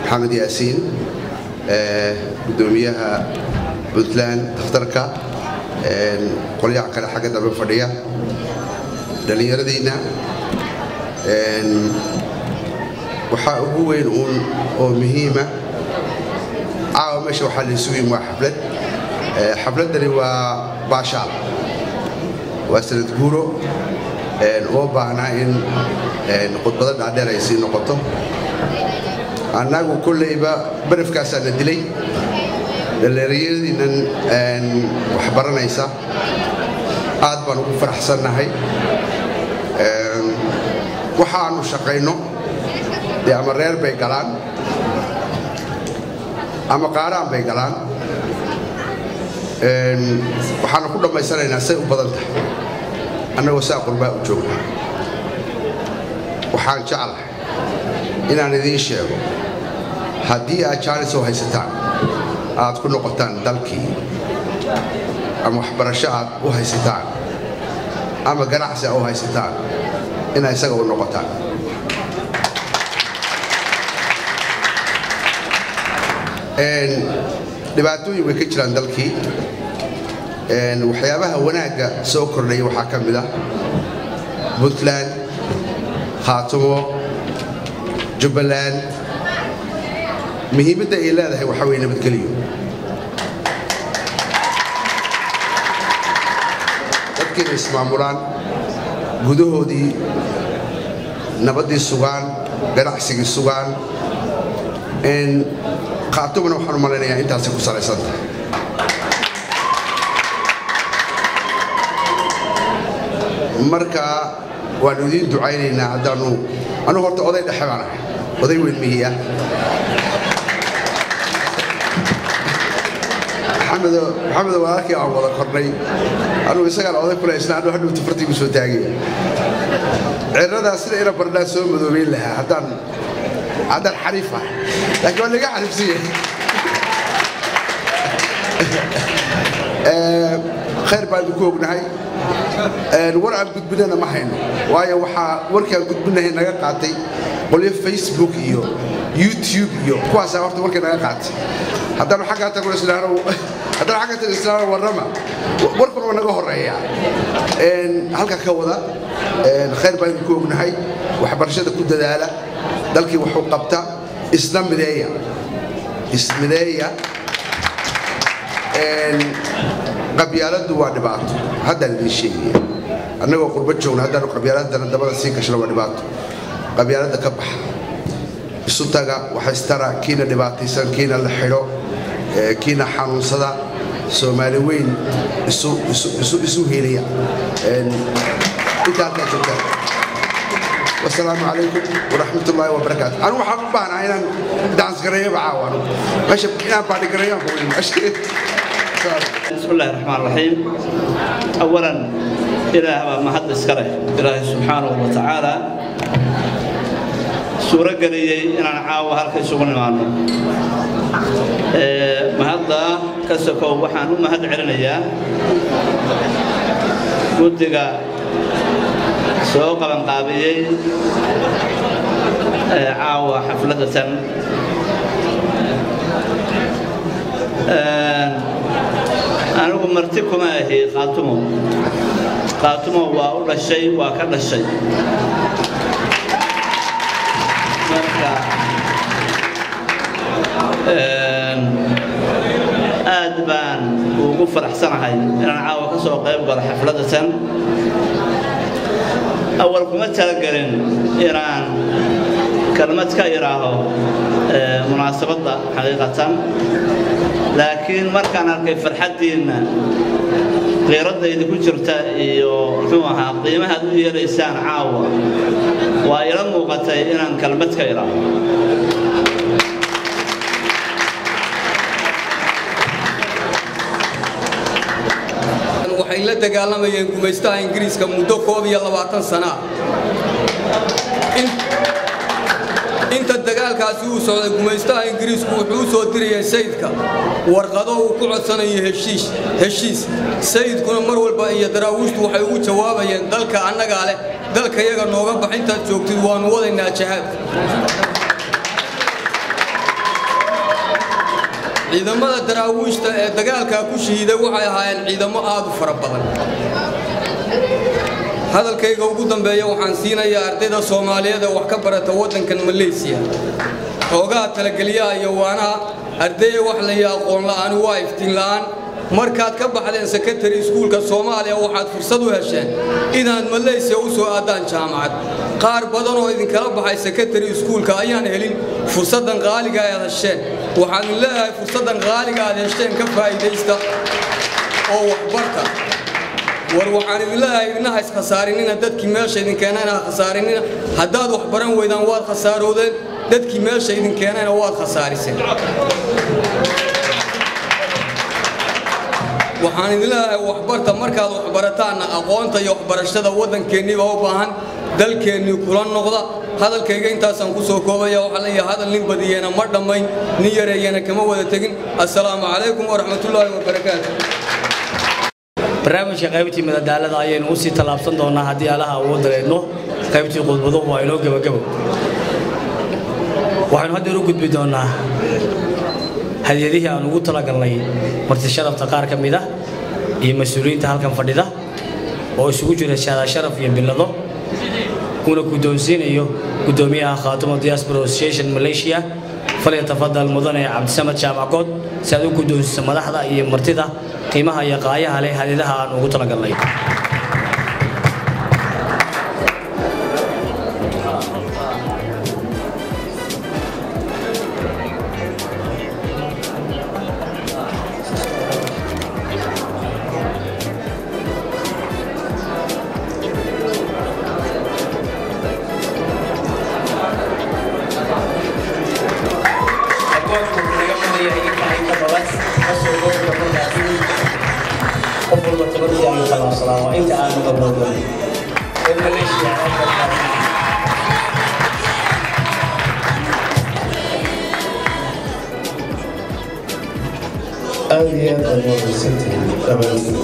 Maxamed Yaasiin, guddoomiyaha Puntland, dakhtarka, qolyaha kale xagga dambe fadhiya, dhallinyaradiinna. Waxaa ugu weyn uun oo muhiima caawa meesha waxaa la isugu yimi waa xaflad. Xafladdani waa baashaal, waa sanad guuro. Uma baahnaa in khudbado dhaadheer ay sii noqoto. Annagu kollayba barafkaasaa na dilay. Dhallinyaradiinnan wax baranaysa aad baan ugu faraxsannahay. Waxaanu shaqayno dee ama reer bay galaan ama qaaraan bay galaan. Waxaanu ku dhammaysanaynaa say u badan tahay annagoo saa qurbaa u joogna. Waxaan jeclahay inaan idiin sheego, haddii aad jaanis oo haysataan aad ku noqotaan dalkii, ama waxbarasho aad u haysataan, ama ganacsi aad u haysataan, inaa isaga u noqotaan. Dhibaatooyin way ka jiraan dalkii. Waxyaabaha wanaagga soo kordhaya waxaa ka mid ah Puntland, Khaatumo, Jubbaland. Muhiimadda ay leedahay waxaa weye nabadgelyo. Dadkiina ismaamulaan gudahoodii, nabaddii sugaan, ganacsigii sugaan. Khaatumona waxaan u malaynayaa intaasay ku salaysan tahay. Marka waannu idiin ducaynaynaa. Haddaanu anugu horta oday dhexe baan ahay, oday weyn mihi ah. Maxamedo, Maxamedo walaalkii aan wada kornay, anugu isagaan oday kule isna anu hadhow tafartiigu soo taagaya. Cirradaa sida ina barnaa soo madoobeyn lahaa haddaan xariif ah, laakiin waa laga xariifsan yahay. Khayr baan idinku ognahay. War aan gudbinana ma hayno, waayo waxaa warkaan gudbinahay naga qaatay qolyo Facebook iyo YouTube iyo kuwaasaa horta warkay naga qaatay. Haddaanu xaggaa tagno islaano, haddaanu xaggaa tagno islaano warrama, warkuna waa naga horreeya. Halka ka wada khayr baan idinku ognahay. Waxbarashada ku dadaala, dalkii waxu qabta, isna mideeya, ismideeya. Qabyaaladdu waa dhibaato, haddaan idiin sheegaya. Annagoo qurbo joogna haddaanu qabyaaladana dabada sii gashana waa dhibaato. Qabyaaladda ka baxa, isu taga, waxaystara kiina dhibaataysan, kiina la xidho, kiina xanuunsada. Soomaali weyn isu heliya inta halkaa joogtaan. Wasalaamu calaykum waraxmat ullaahi wabarakaatu. Anigu waxaan u baahnaha inaan dance gareeyaba caawa. Anigu meesha inaan party gareeyaan ku. بسم الله الرحمن الرحيم. أولا، إله ما حد إسكاله، إلهي سبحانه وتعالى suuro geliyey inaan caawa halka isugu nimaano. Mahadda ka sokow, waxaan u mahad celinayaa guddiga soo qabanqaabiyey caawa xafladatan. Anigu marti kuma ahi Khaatumo. Khaatumo waa u dhashay, waa ka dhashay. Marka aad baan ugu faraxsanahay inaan caawa ka soo qayb galo xafladatan. Awal kuma talagelin inaan kelmad ka idhaaho munaasabadda xaqiiqatan, laakiin markaan arkay farxaddiinna, qiiradda idinku jirta iyo muxuu ahaa qiimahaad u yeelaysaan caawa, waa ila muuqatay inaan kelmad ka idhaaho. Waxay la dagaalamayeen gumaystaha Ingiriiska muddo 21 sano ah. Inta dagaalkaasi uu socday, gumaystaha Ingiriisku wuxuu u soo dirayay sayidka warqado uu ku codsanayo heshiis. Heshiis sayidkuna mar walba iyo daraawiishtu waxay ugu jawaabayeen: dalka annagaa leh, dalka iyaga nooga bax, intaad joogtid waanu wadaynaa jahaadka. Ciidamada daraawiishta ee dagaalkaa ku shahiiday waxay ahaayeen ciidamo aad u fara badan. Hadalkayga ugu dambeeya waxaan siinayaa ardayda Soomaaliyeed ee wax ka barata waddankan Maleysiya xoogaha talageliyaha iyo waanaha. Ardayga wax la yihi aqoon la'aani waa iftiin la'aan. Markaad ka baxdeen secondary iskuulka Soomaaliya, waxaad fursad u hesheen inaad Maleysiya u soo aadaan jaamacad. Qaar badan oo idinkala baxay secondary iskuulka ayaan helin fursaddan qaaliga aad hesheen. Waxaan leeyahay, fursaddan qaaliga aad hesheen ka faa'iidaysta oo waxbarta. War waxaan idin leeyahay, idinaha iskhasaarinina, dadkii meesha idin keenayna ha khasaarinina. Haddaad wax baran weydaan, waad khasaaroodeen, dadkii meesha idin keenayna waad khasaariseen. Waxaan idin leeyahay, waxbarta. Markaad waxbarataanna, aqoonta iyo waxbarashada waddankeennii baa u baahan, dalkeennii kula noqda. Hadalkayga intaasaan ku soo koobaya. Waxaa leeyahay, hadal nin badiyena ma dhammayn, nin yareeyana kama wada tegin. Assalaamu calaykum waraxmatullaahi wabarakaatu. Barnaamijka qaybtii madadaalada ayaynu usii tallaabsan doonaa haddii Allaha awood dareedno. Qaybtii khudbaduhu waa inoo gebagabo. Waxaynu haddeer u gudbi doonaa hadiyadihii aan ugu talagalnay marti sharafta qaar ka mid ah iyo mas-uuliyiinta halkan fadhida, oo isugu jira shahaada sharaf iyo bilado, kuna guddoonsiinayo guddoomiyaha Khaatumo Diaspora Association Malaysia. Falyatafadal mudane Cabdisamad Jaamac Good, si aad u guddoonsiiso madaxda iyo martida qiimaha iyo qaayaha leh hadiyadaha aan ugu talagalnay. Qof walba tabartii ayuu tallaabsadaa, waa inta aanu awoodno. Reer Malaysia aad baad. Aad iyo aad aad wanaagsantihiin dhammaantiin.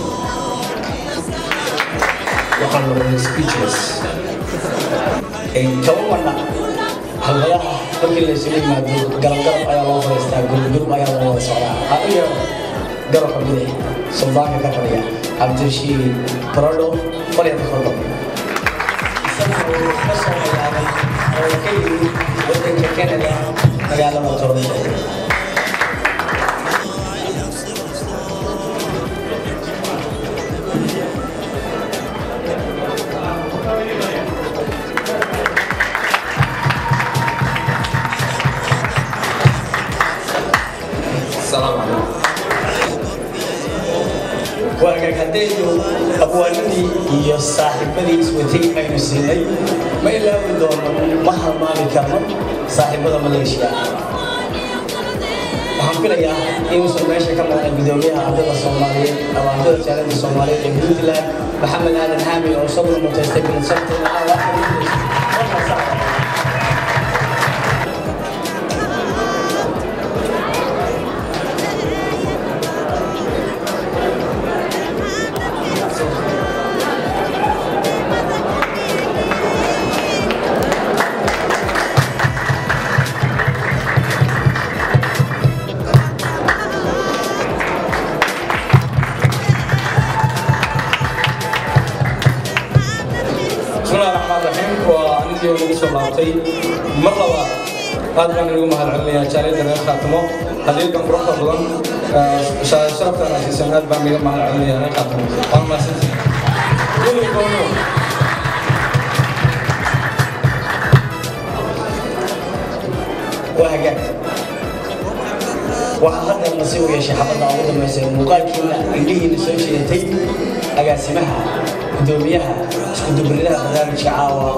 Waxaan noqday speechless. Kaba madha halbadaha markii la isugu yimaado, garab garab ayaa loo fadhiistaa, gurub gurub ayaa loo wada socdaa. Ha u yeero garabka bidix suldaanka ka fadhiya, Cabdirashiid Baradho. Falyatafadal. Isagu wuxuu ka soo bilaabay oo ka yimid waddanka Canada, magaalada Toronto. Asalaamu calaykum. Waagaag, haddaynu abwaanadii iyo saaxiibadii iswatay aynu siinay, ma ilaawi doono, ma halmaami karno saaxiibada Maleeshiya. Waxaan filayaa inuusan meesha ka maqnay gudoomiyaha ardayda Soomaaliyeed ama ardayda jaalada Soomaaliyeed ee Puntland, Maxamed Aadan Xaami, oo isaguna mutaystay bilad sharti. Bismillahi raxmaan raxiim. Waa anigii nagu soo laabtay mar labaad. Aad baan igu mahad celinayaa jaaliyadda reer Khaatimo hadiyaddan quruxda badan, sharaftan asiisan. Aad baan iga mahad celinayaa reer Khaatimo, waan mahadsantihiin. Weli doono. Waa hagaag. Waxaa hadda nasiib u yeeshay xabadda ugu dambaysa ee muuqaalkiina indhihiina soo jeedatay, agaasimaha, guddoomiyaha isku-dubridaha barnaamijka caawa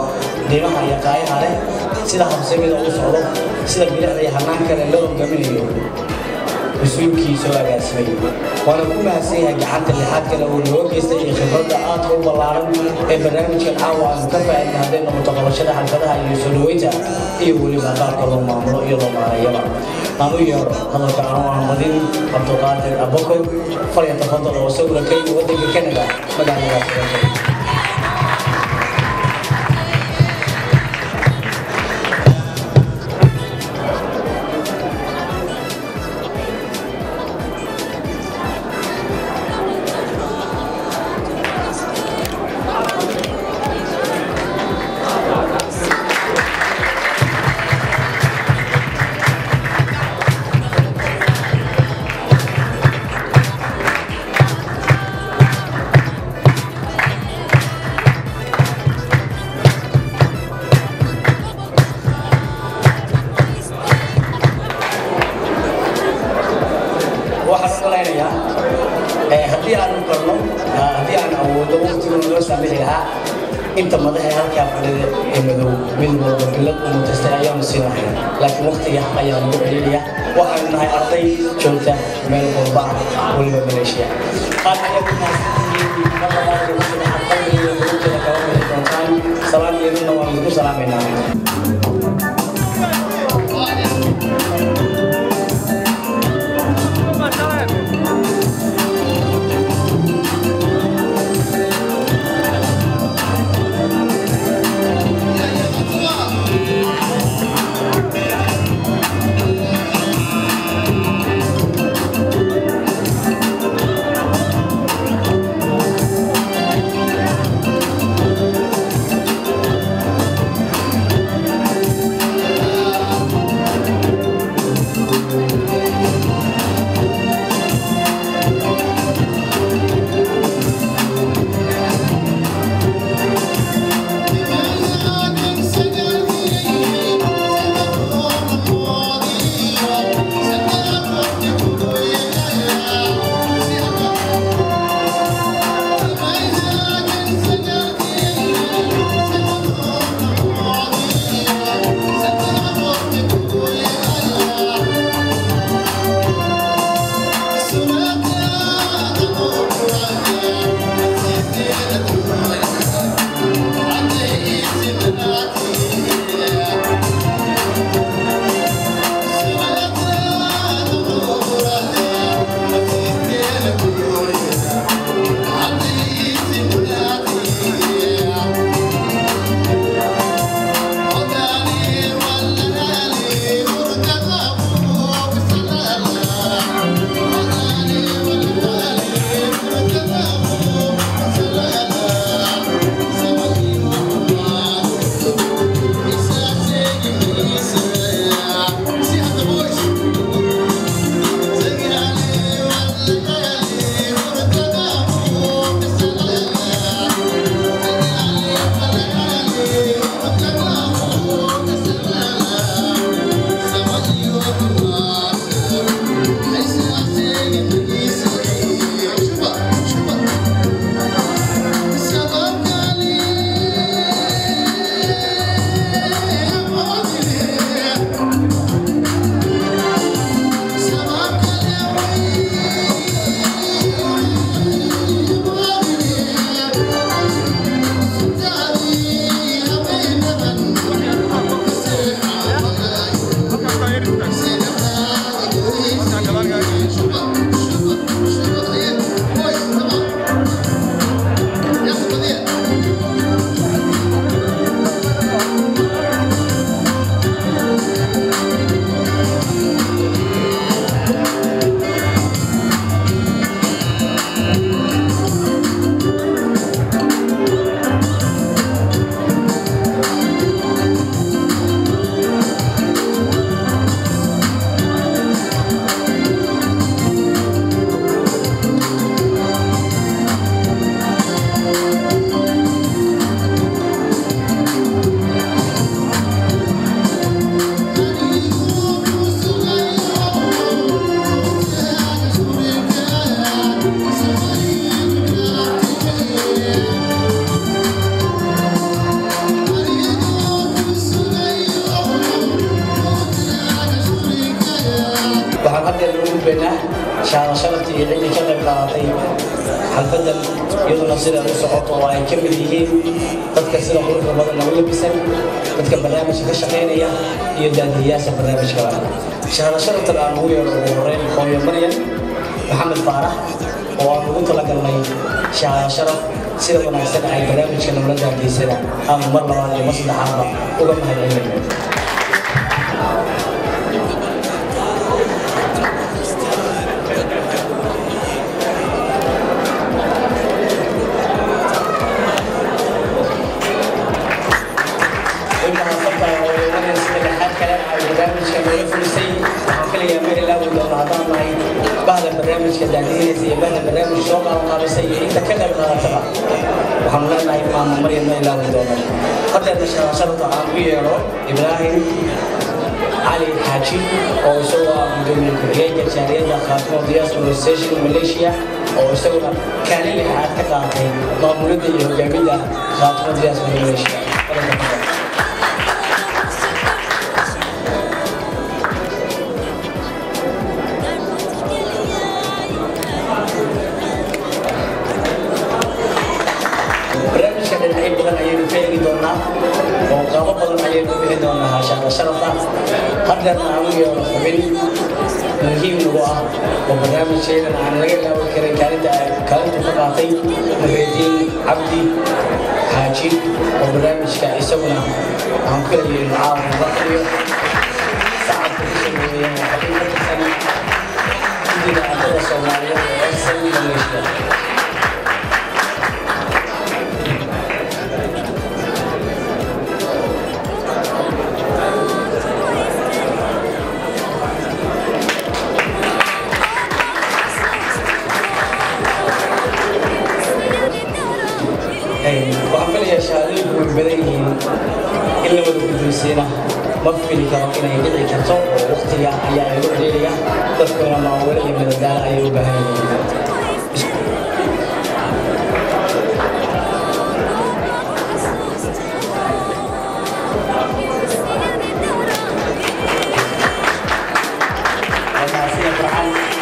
qiimaha iyo qaayaha leh, sida habsamida u socdo, sida bilicda iyo hannaan kale loo hogaaminayo, mas-uulkii soo agaasimay. Waana ku mahadsan yahay gacanta lixaad kale uu nooga geystay iyo khibradda aadka u ballaaran ee barnaamijkan caawa aanu ka faa'iidna, hadday noqoto qabashada xalfadaha iyo soo dhoweynta iyo weliba qaabka loo maamulo iyo loo maareeyaba. Aan u yeero hadalka aanu aan badin Cabduqaadir Abokor, falya tafadal, oo isaguna ka yimi waddanka Canada, magaalada Toronto. Waxaan u malaynayaa haddii aanu karno, haddii aan awoodo, waqtigu noo saamixi lahaa, inta madaxee halkaa fadhida ee madow mid walba bilad u mutaystay ayaanu siin lahayn, laakiin waqtiga ayaa nagu celiilaya. Waxaanu nahay arday joogta meel walba ah, weliba Maleeshiya. Aad ayaad u mahadsantihiin. Mar labaad iyo saddexaad qalbiga qulubteeda kala bixi doontaan salaanteeduna waan idinku salaamaynaa. gudbaynaa shahaado sharafta iyo ciddii ka qayb qaadatay xalfadan, iyaduna sida u socoto oo ay ka mid yihiin dadka sida quruxda badan lagu labisan, dadka barnaamijka ka shaqaynaya iyo daadiyayaasha barnaamijkaba. Shahaado sharaftan aan ugu yeero ugu horeyn hooyo Maryan Maxamed Faarax oo aan ugu talagalnay shahaado sharaf sida wanaagsan ay barnaamijka nowla daadiysana aanu mar labaad iyo mar saddexaadba uga mahadcelinayno. Bahda barnaamijka daadihinaysa iyo bahda barnaamijka soo qabanqaabisay iyo inta ka qayb qaadataba waxaanu leenahay maama Maryam ma ilaawi doono. Haddeerna sharafta aan u yeero Ibraahim Cali Xaaji oo isagoo ah gudoomiye ku-xigeenka jaaliyadda Khaatumo Diaspora Association Malaysia, oo isaguna kaalin lixaad ka qaatay maamulidda iyo hogaaminta Khaatumo Diaspora Malaysia. Barnaamijka dhinacyo badan ayaynu ka eegi doonaa oo qaabo badan ayaynu bixi doonaa shahaado sharafta. Haddeerna aan u yeero xubin muhiim nagu ah oo barnaamijkeedan aan laga ilaawi karin kaalinta kaalintu ka qaatay, Muxiidiin Cabdi Xaaji, oo barnaamijka isaguna aan filayo inuu caawa la fadhiyo sacabka ku sameeyeen, oo xubin ka tirsan guddiga ardada Soomaaliyeed ee SM Malaysia. Waxaan filayaa shahaadooyinku way badan yihiin, in la wada guddoonsiina ma fili karo inay dhici karto oo waqtiga ayaa igu celiilaya, dadkuna maawelo iyo madadaalo ayay u baahan yihiin.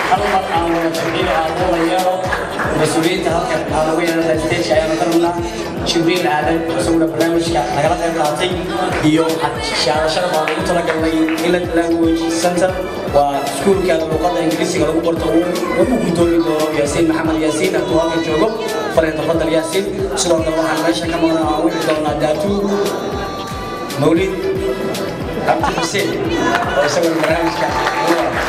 Hal mar aan wada jimciyo aan wada yeelo mas-uuliyiinta halkan aan ugu yeelana stage ayaanu ka rabnaa Jibriil Aadan, isaguna barnaamijka nagala qayb qaatay, iyo shahaado sharaf aan ugu talagalnay Inland Language Center, waa iskuulka luqadda Ingiriisiga lagu barto, uu u gudoomi doono Yaasiin Maxamed Yaasiin hadduu halkan joogo. Falyatafadal Yaasiin. Sidoo kale waxaan meesha ka maqnaa aan wici doonaa Daatu Mawlid Cabdi Xuseen oo isaguna barnaamijka ugu wara.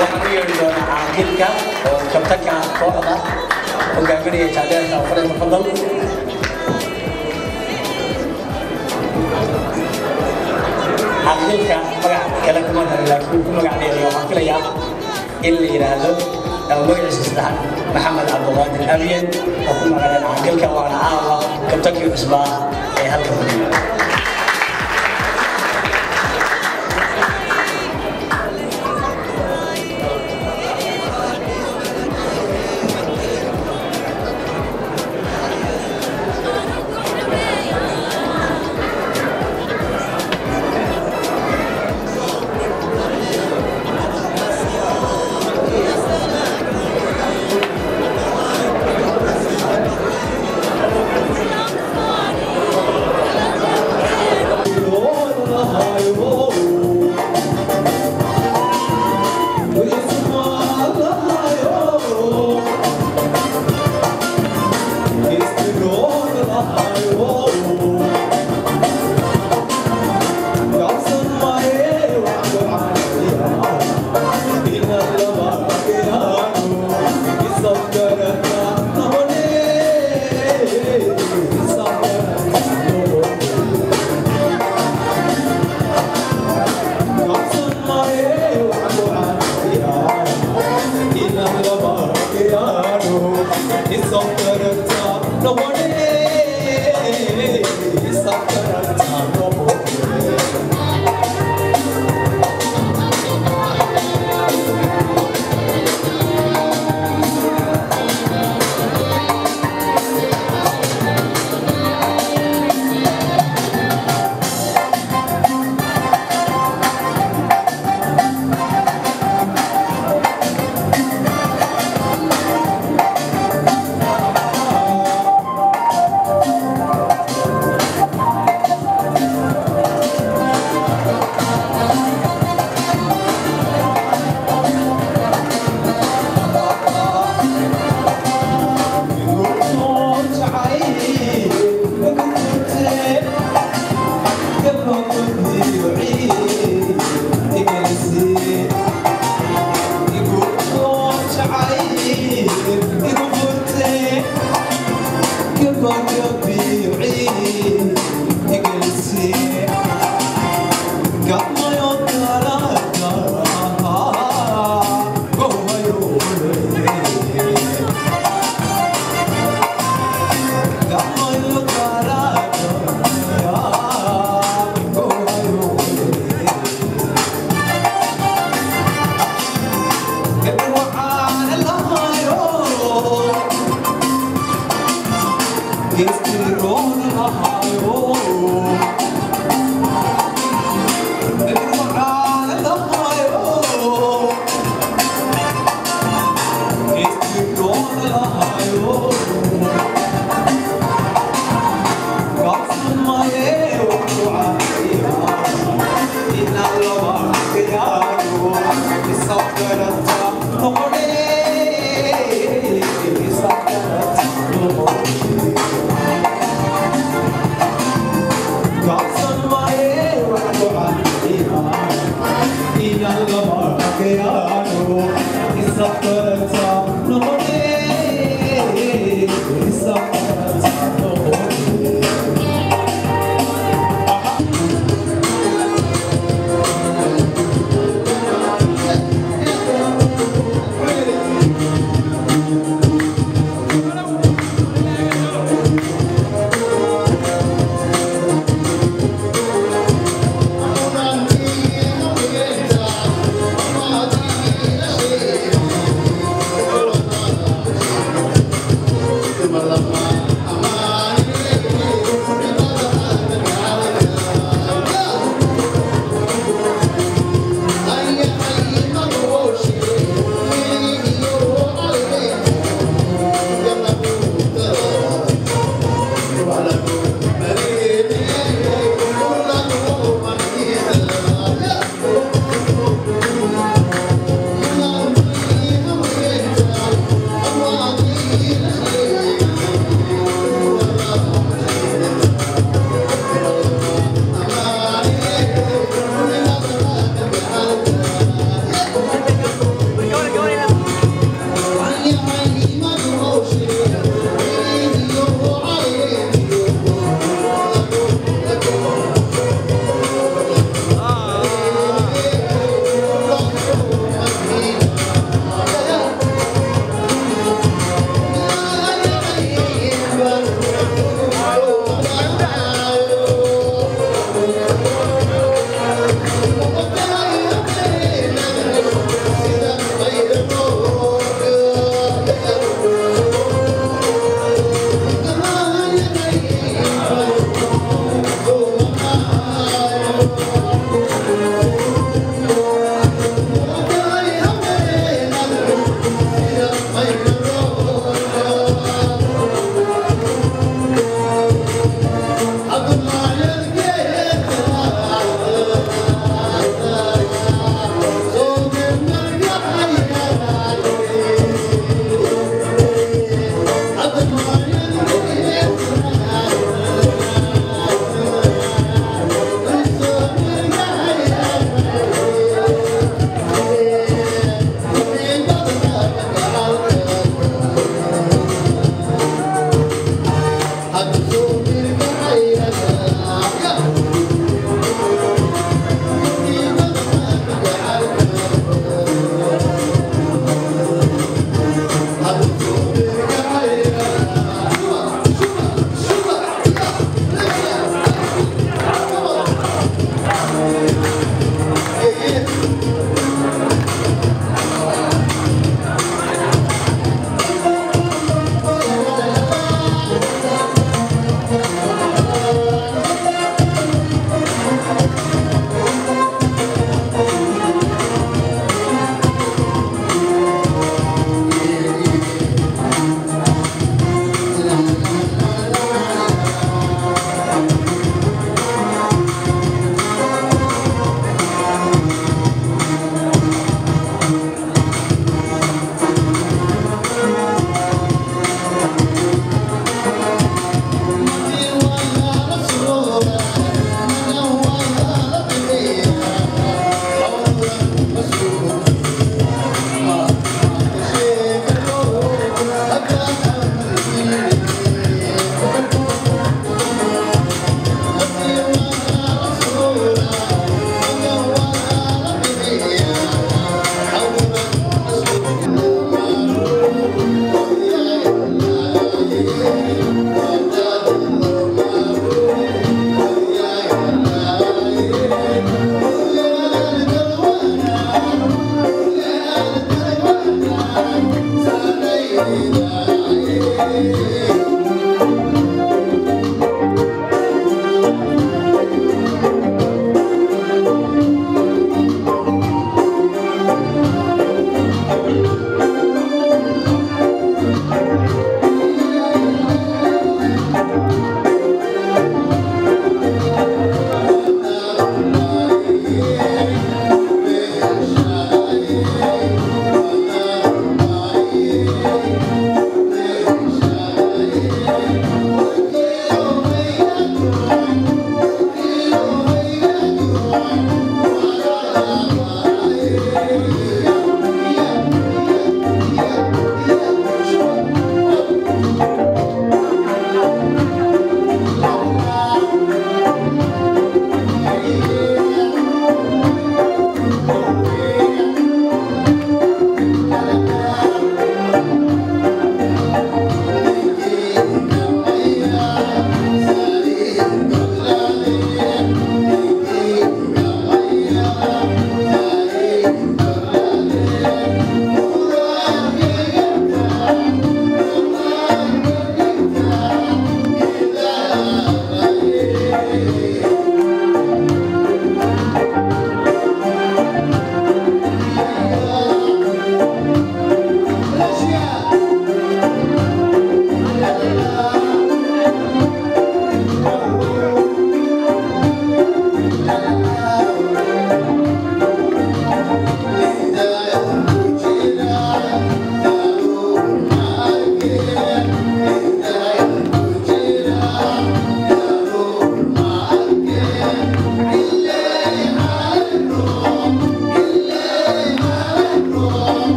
Waxaan u yeeri doonaa caaqilka oo kabtanka kooxda hogaaminaya jaadeerka. Falyatafadal. Caaqilka magac kale kuma darin, laakiin ku magac dheeraya waxaan filayaa in la yidhaahdo ama magaciisa saddexaad Maxamed Cabduqaadir Abyen oo ku magacdheer caaqilka, waana caawa kabtankii cusbaa ee halka fadhiya.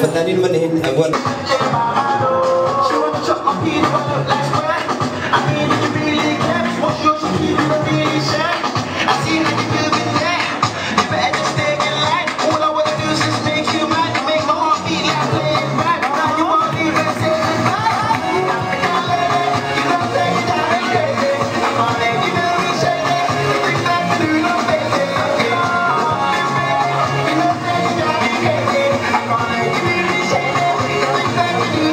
فنانين منهن أول. Thank you.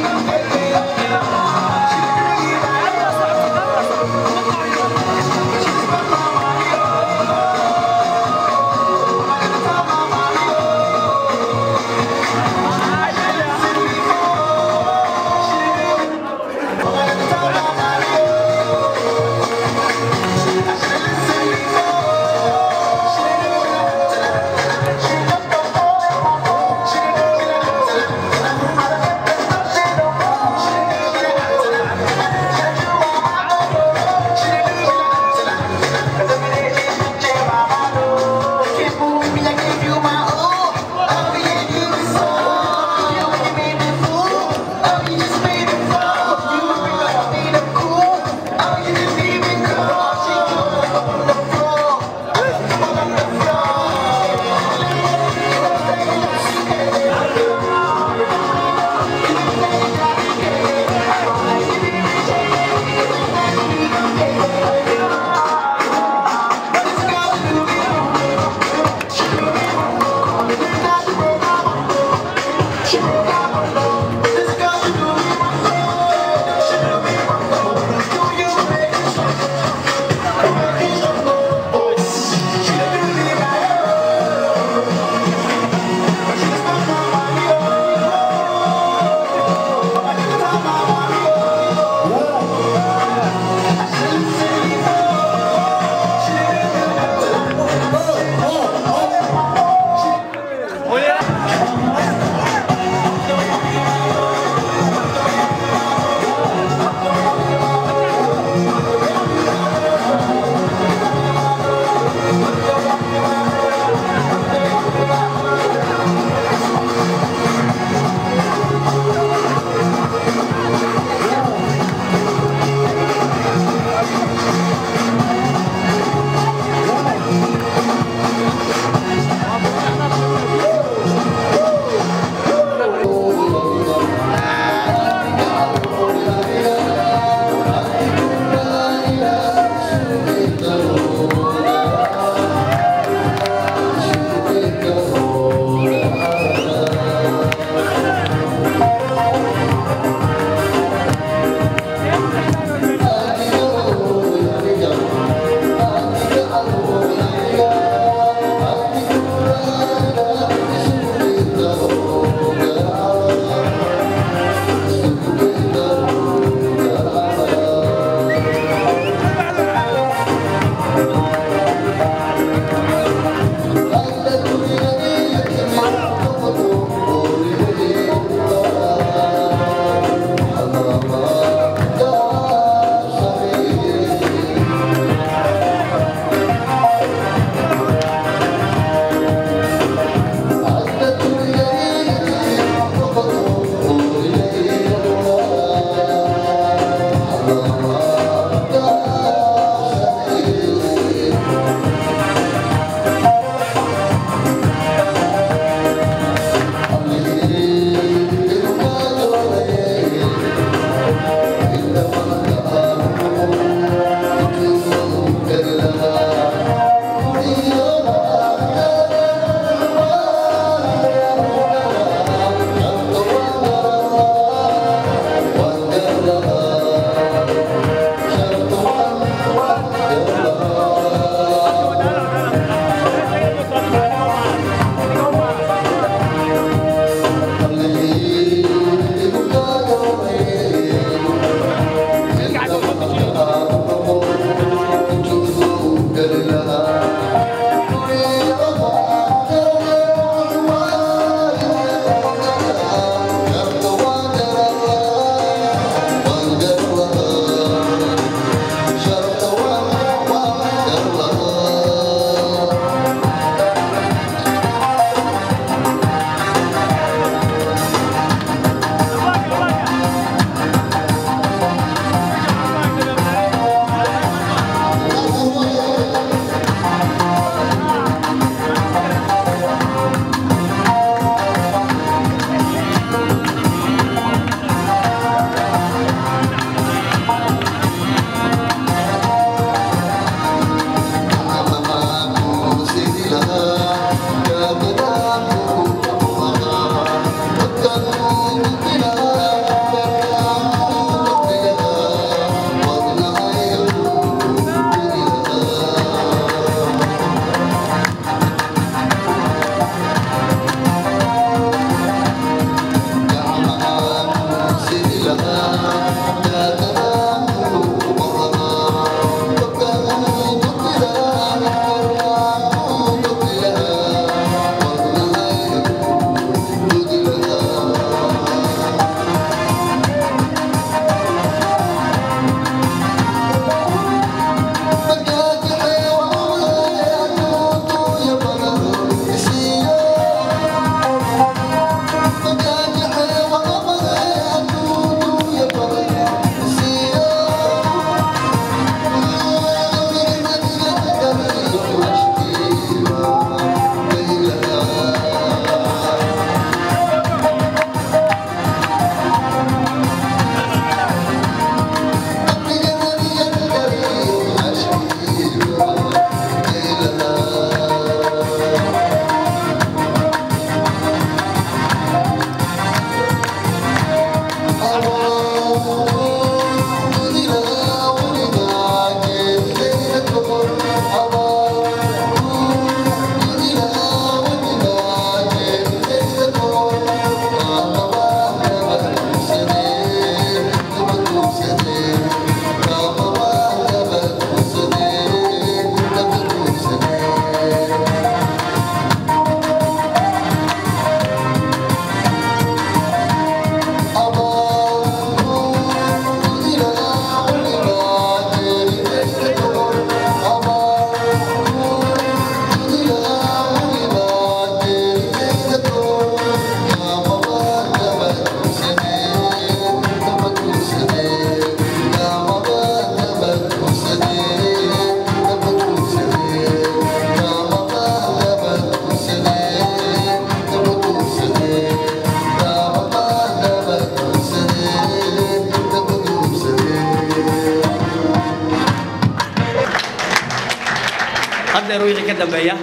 Haddeer wixii ka dambeeya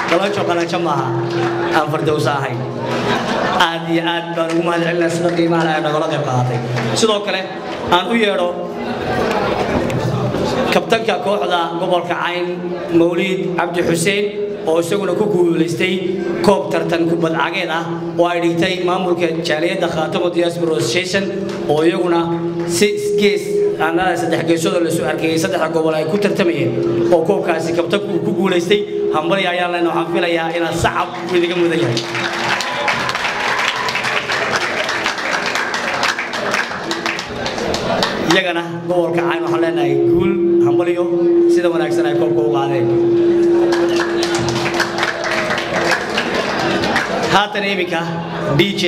qalanjo qalanjo maaha aan Fardowsa ahayn. Aad iyo aad baan ugu mahad celinaa sida qiimaha leh ay nagala qayb qaadatay. Sidoo kale aan u yeedho kabtanka kooxda gobolka Cayn, Mawliid Cabdi Xuseen, oo isaguna ku guulaystay koob tartan kubad cageed ah oo ay dhigtay maamulka jaaliyadda Khaatamo Diaspora Association, oo iyaguna si gees aanada saddex geesood oo lasoo arkayay saddexda gobol ay ku tartamayeen, oo koobkaasi kabtanku uu ku guulaystay. Hambali ayaan leenahay. Waxaan filayaa inaad sacab uu idiga mudan yahay. Iyagana gobolka Cayn waxaan leenahay guul, hambaliyo, sida wanaagsan ay koobka u qaadeen. Haatan iminka DJ.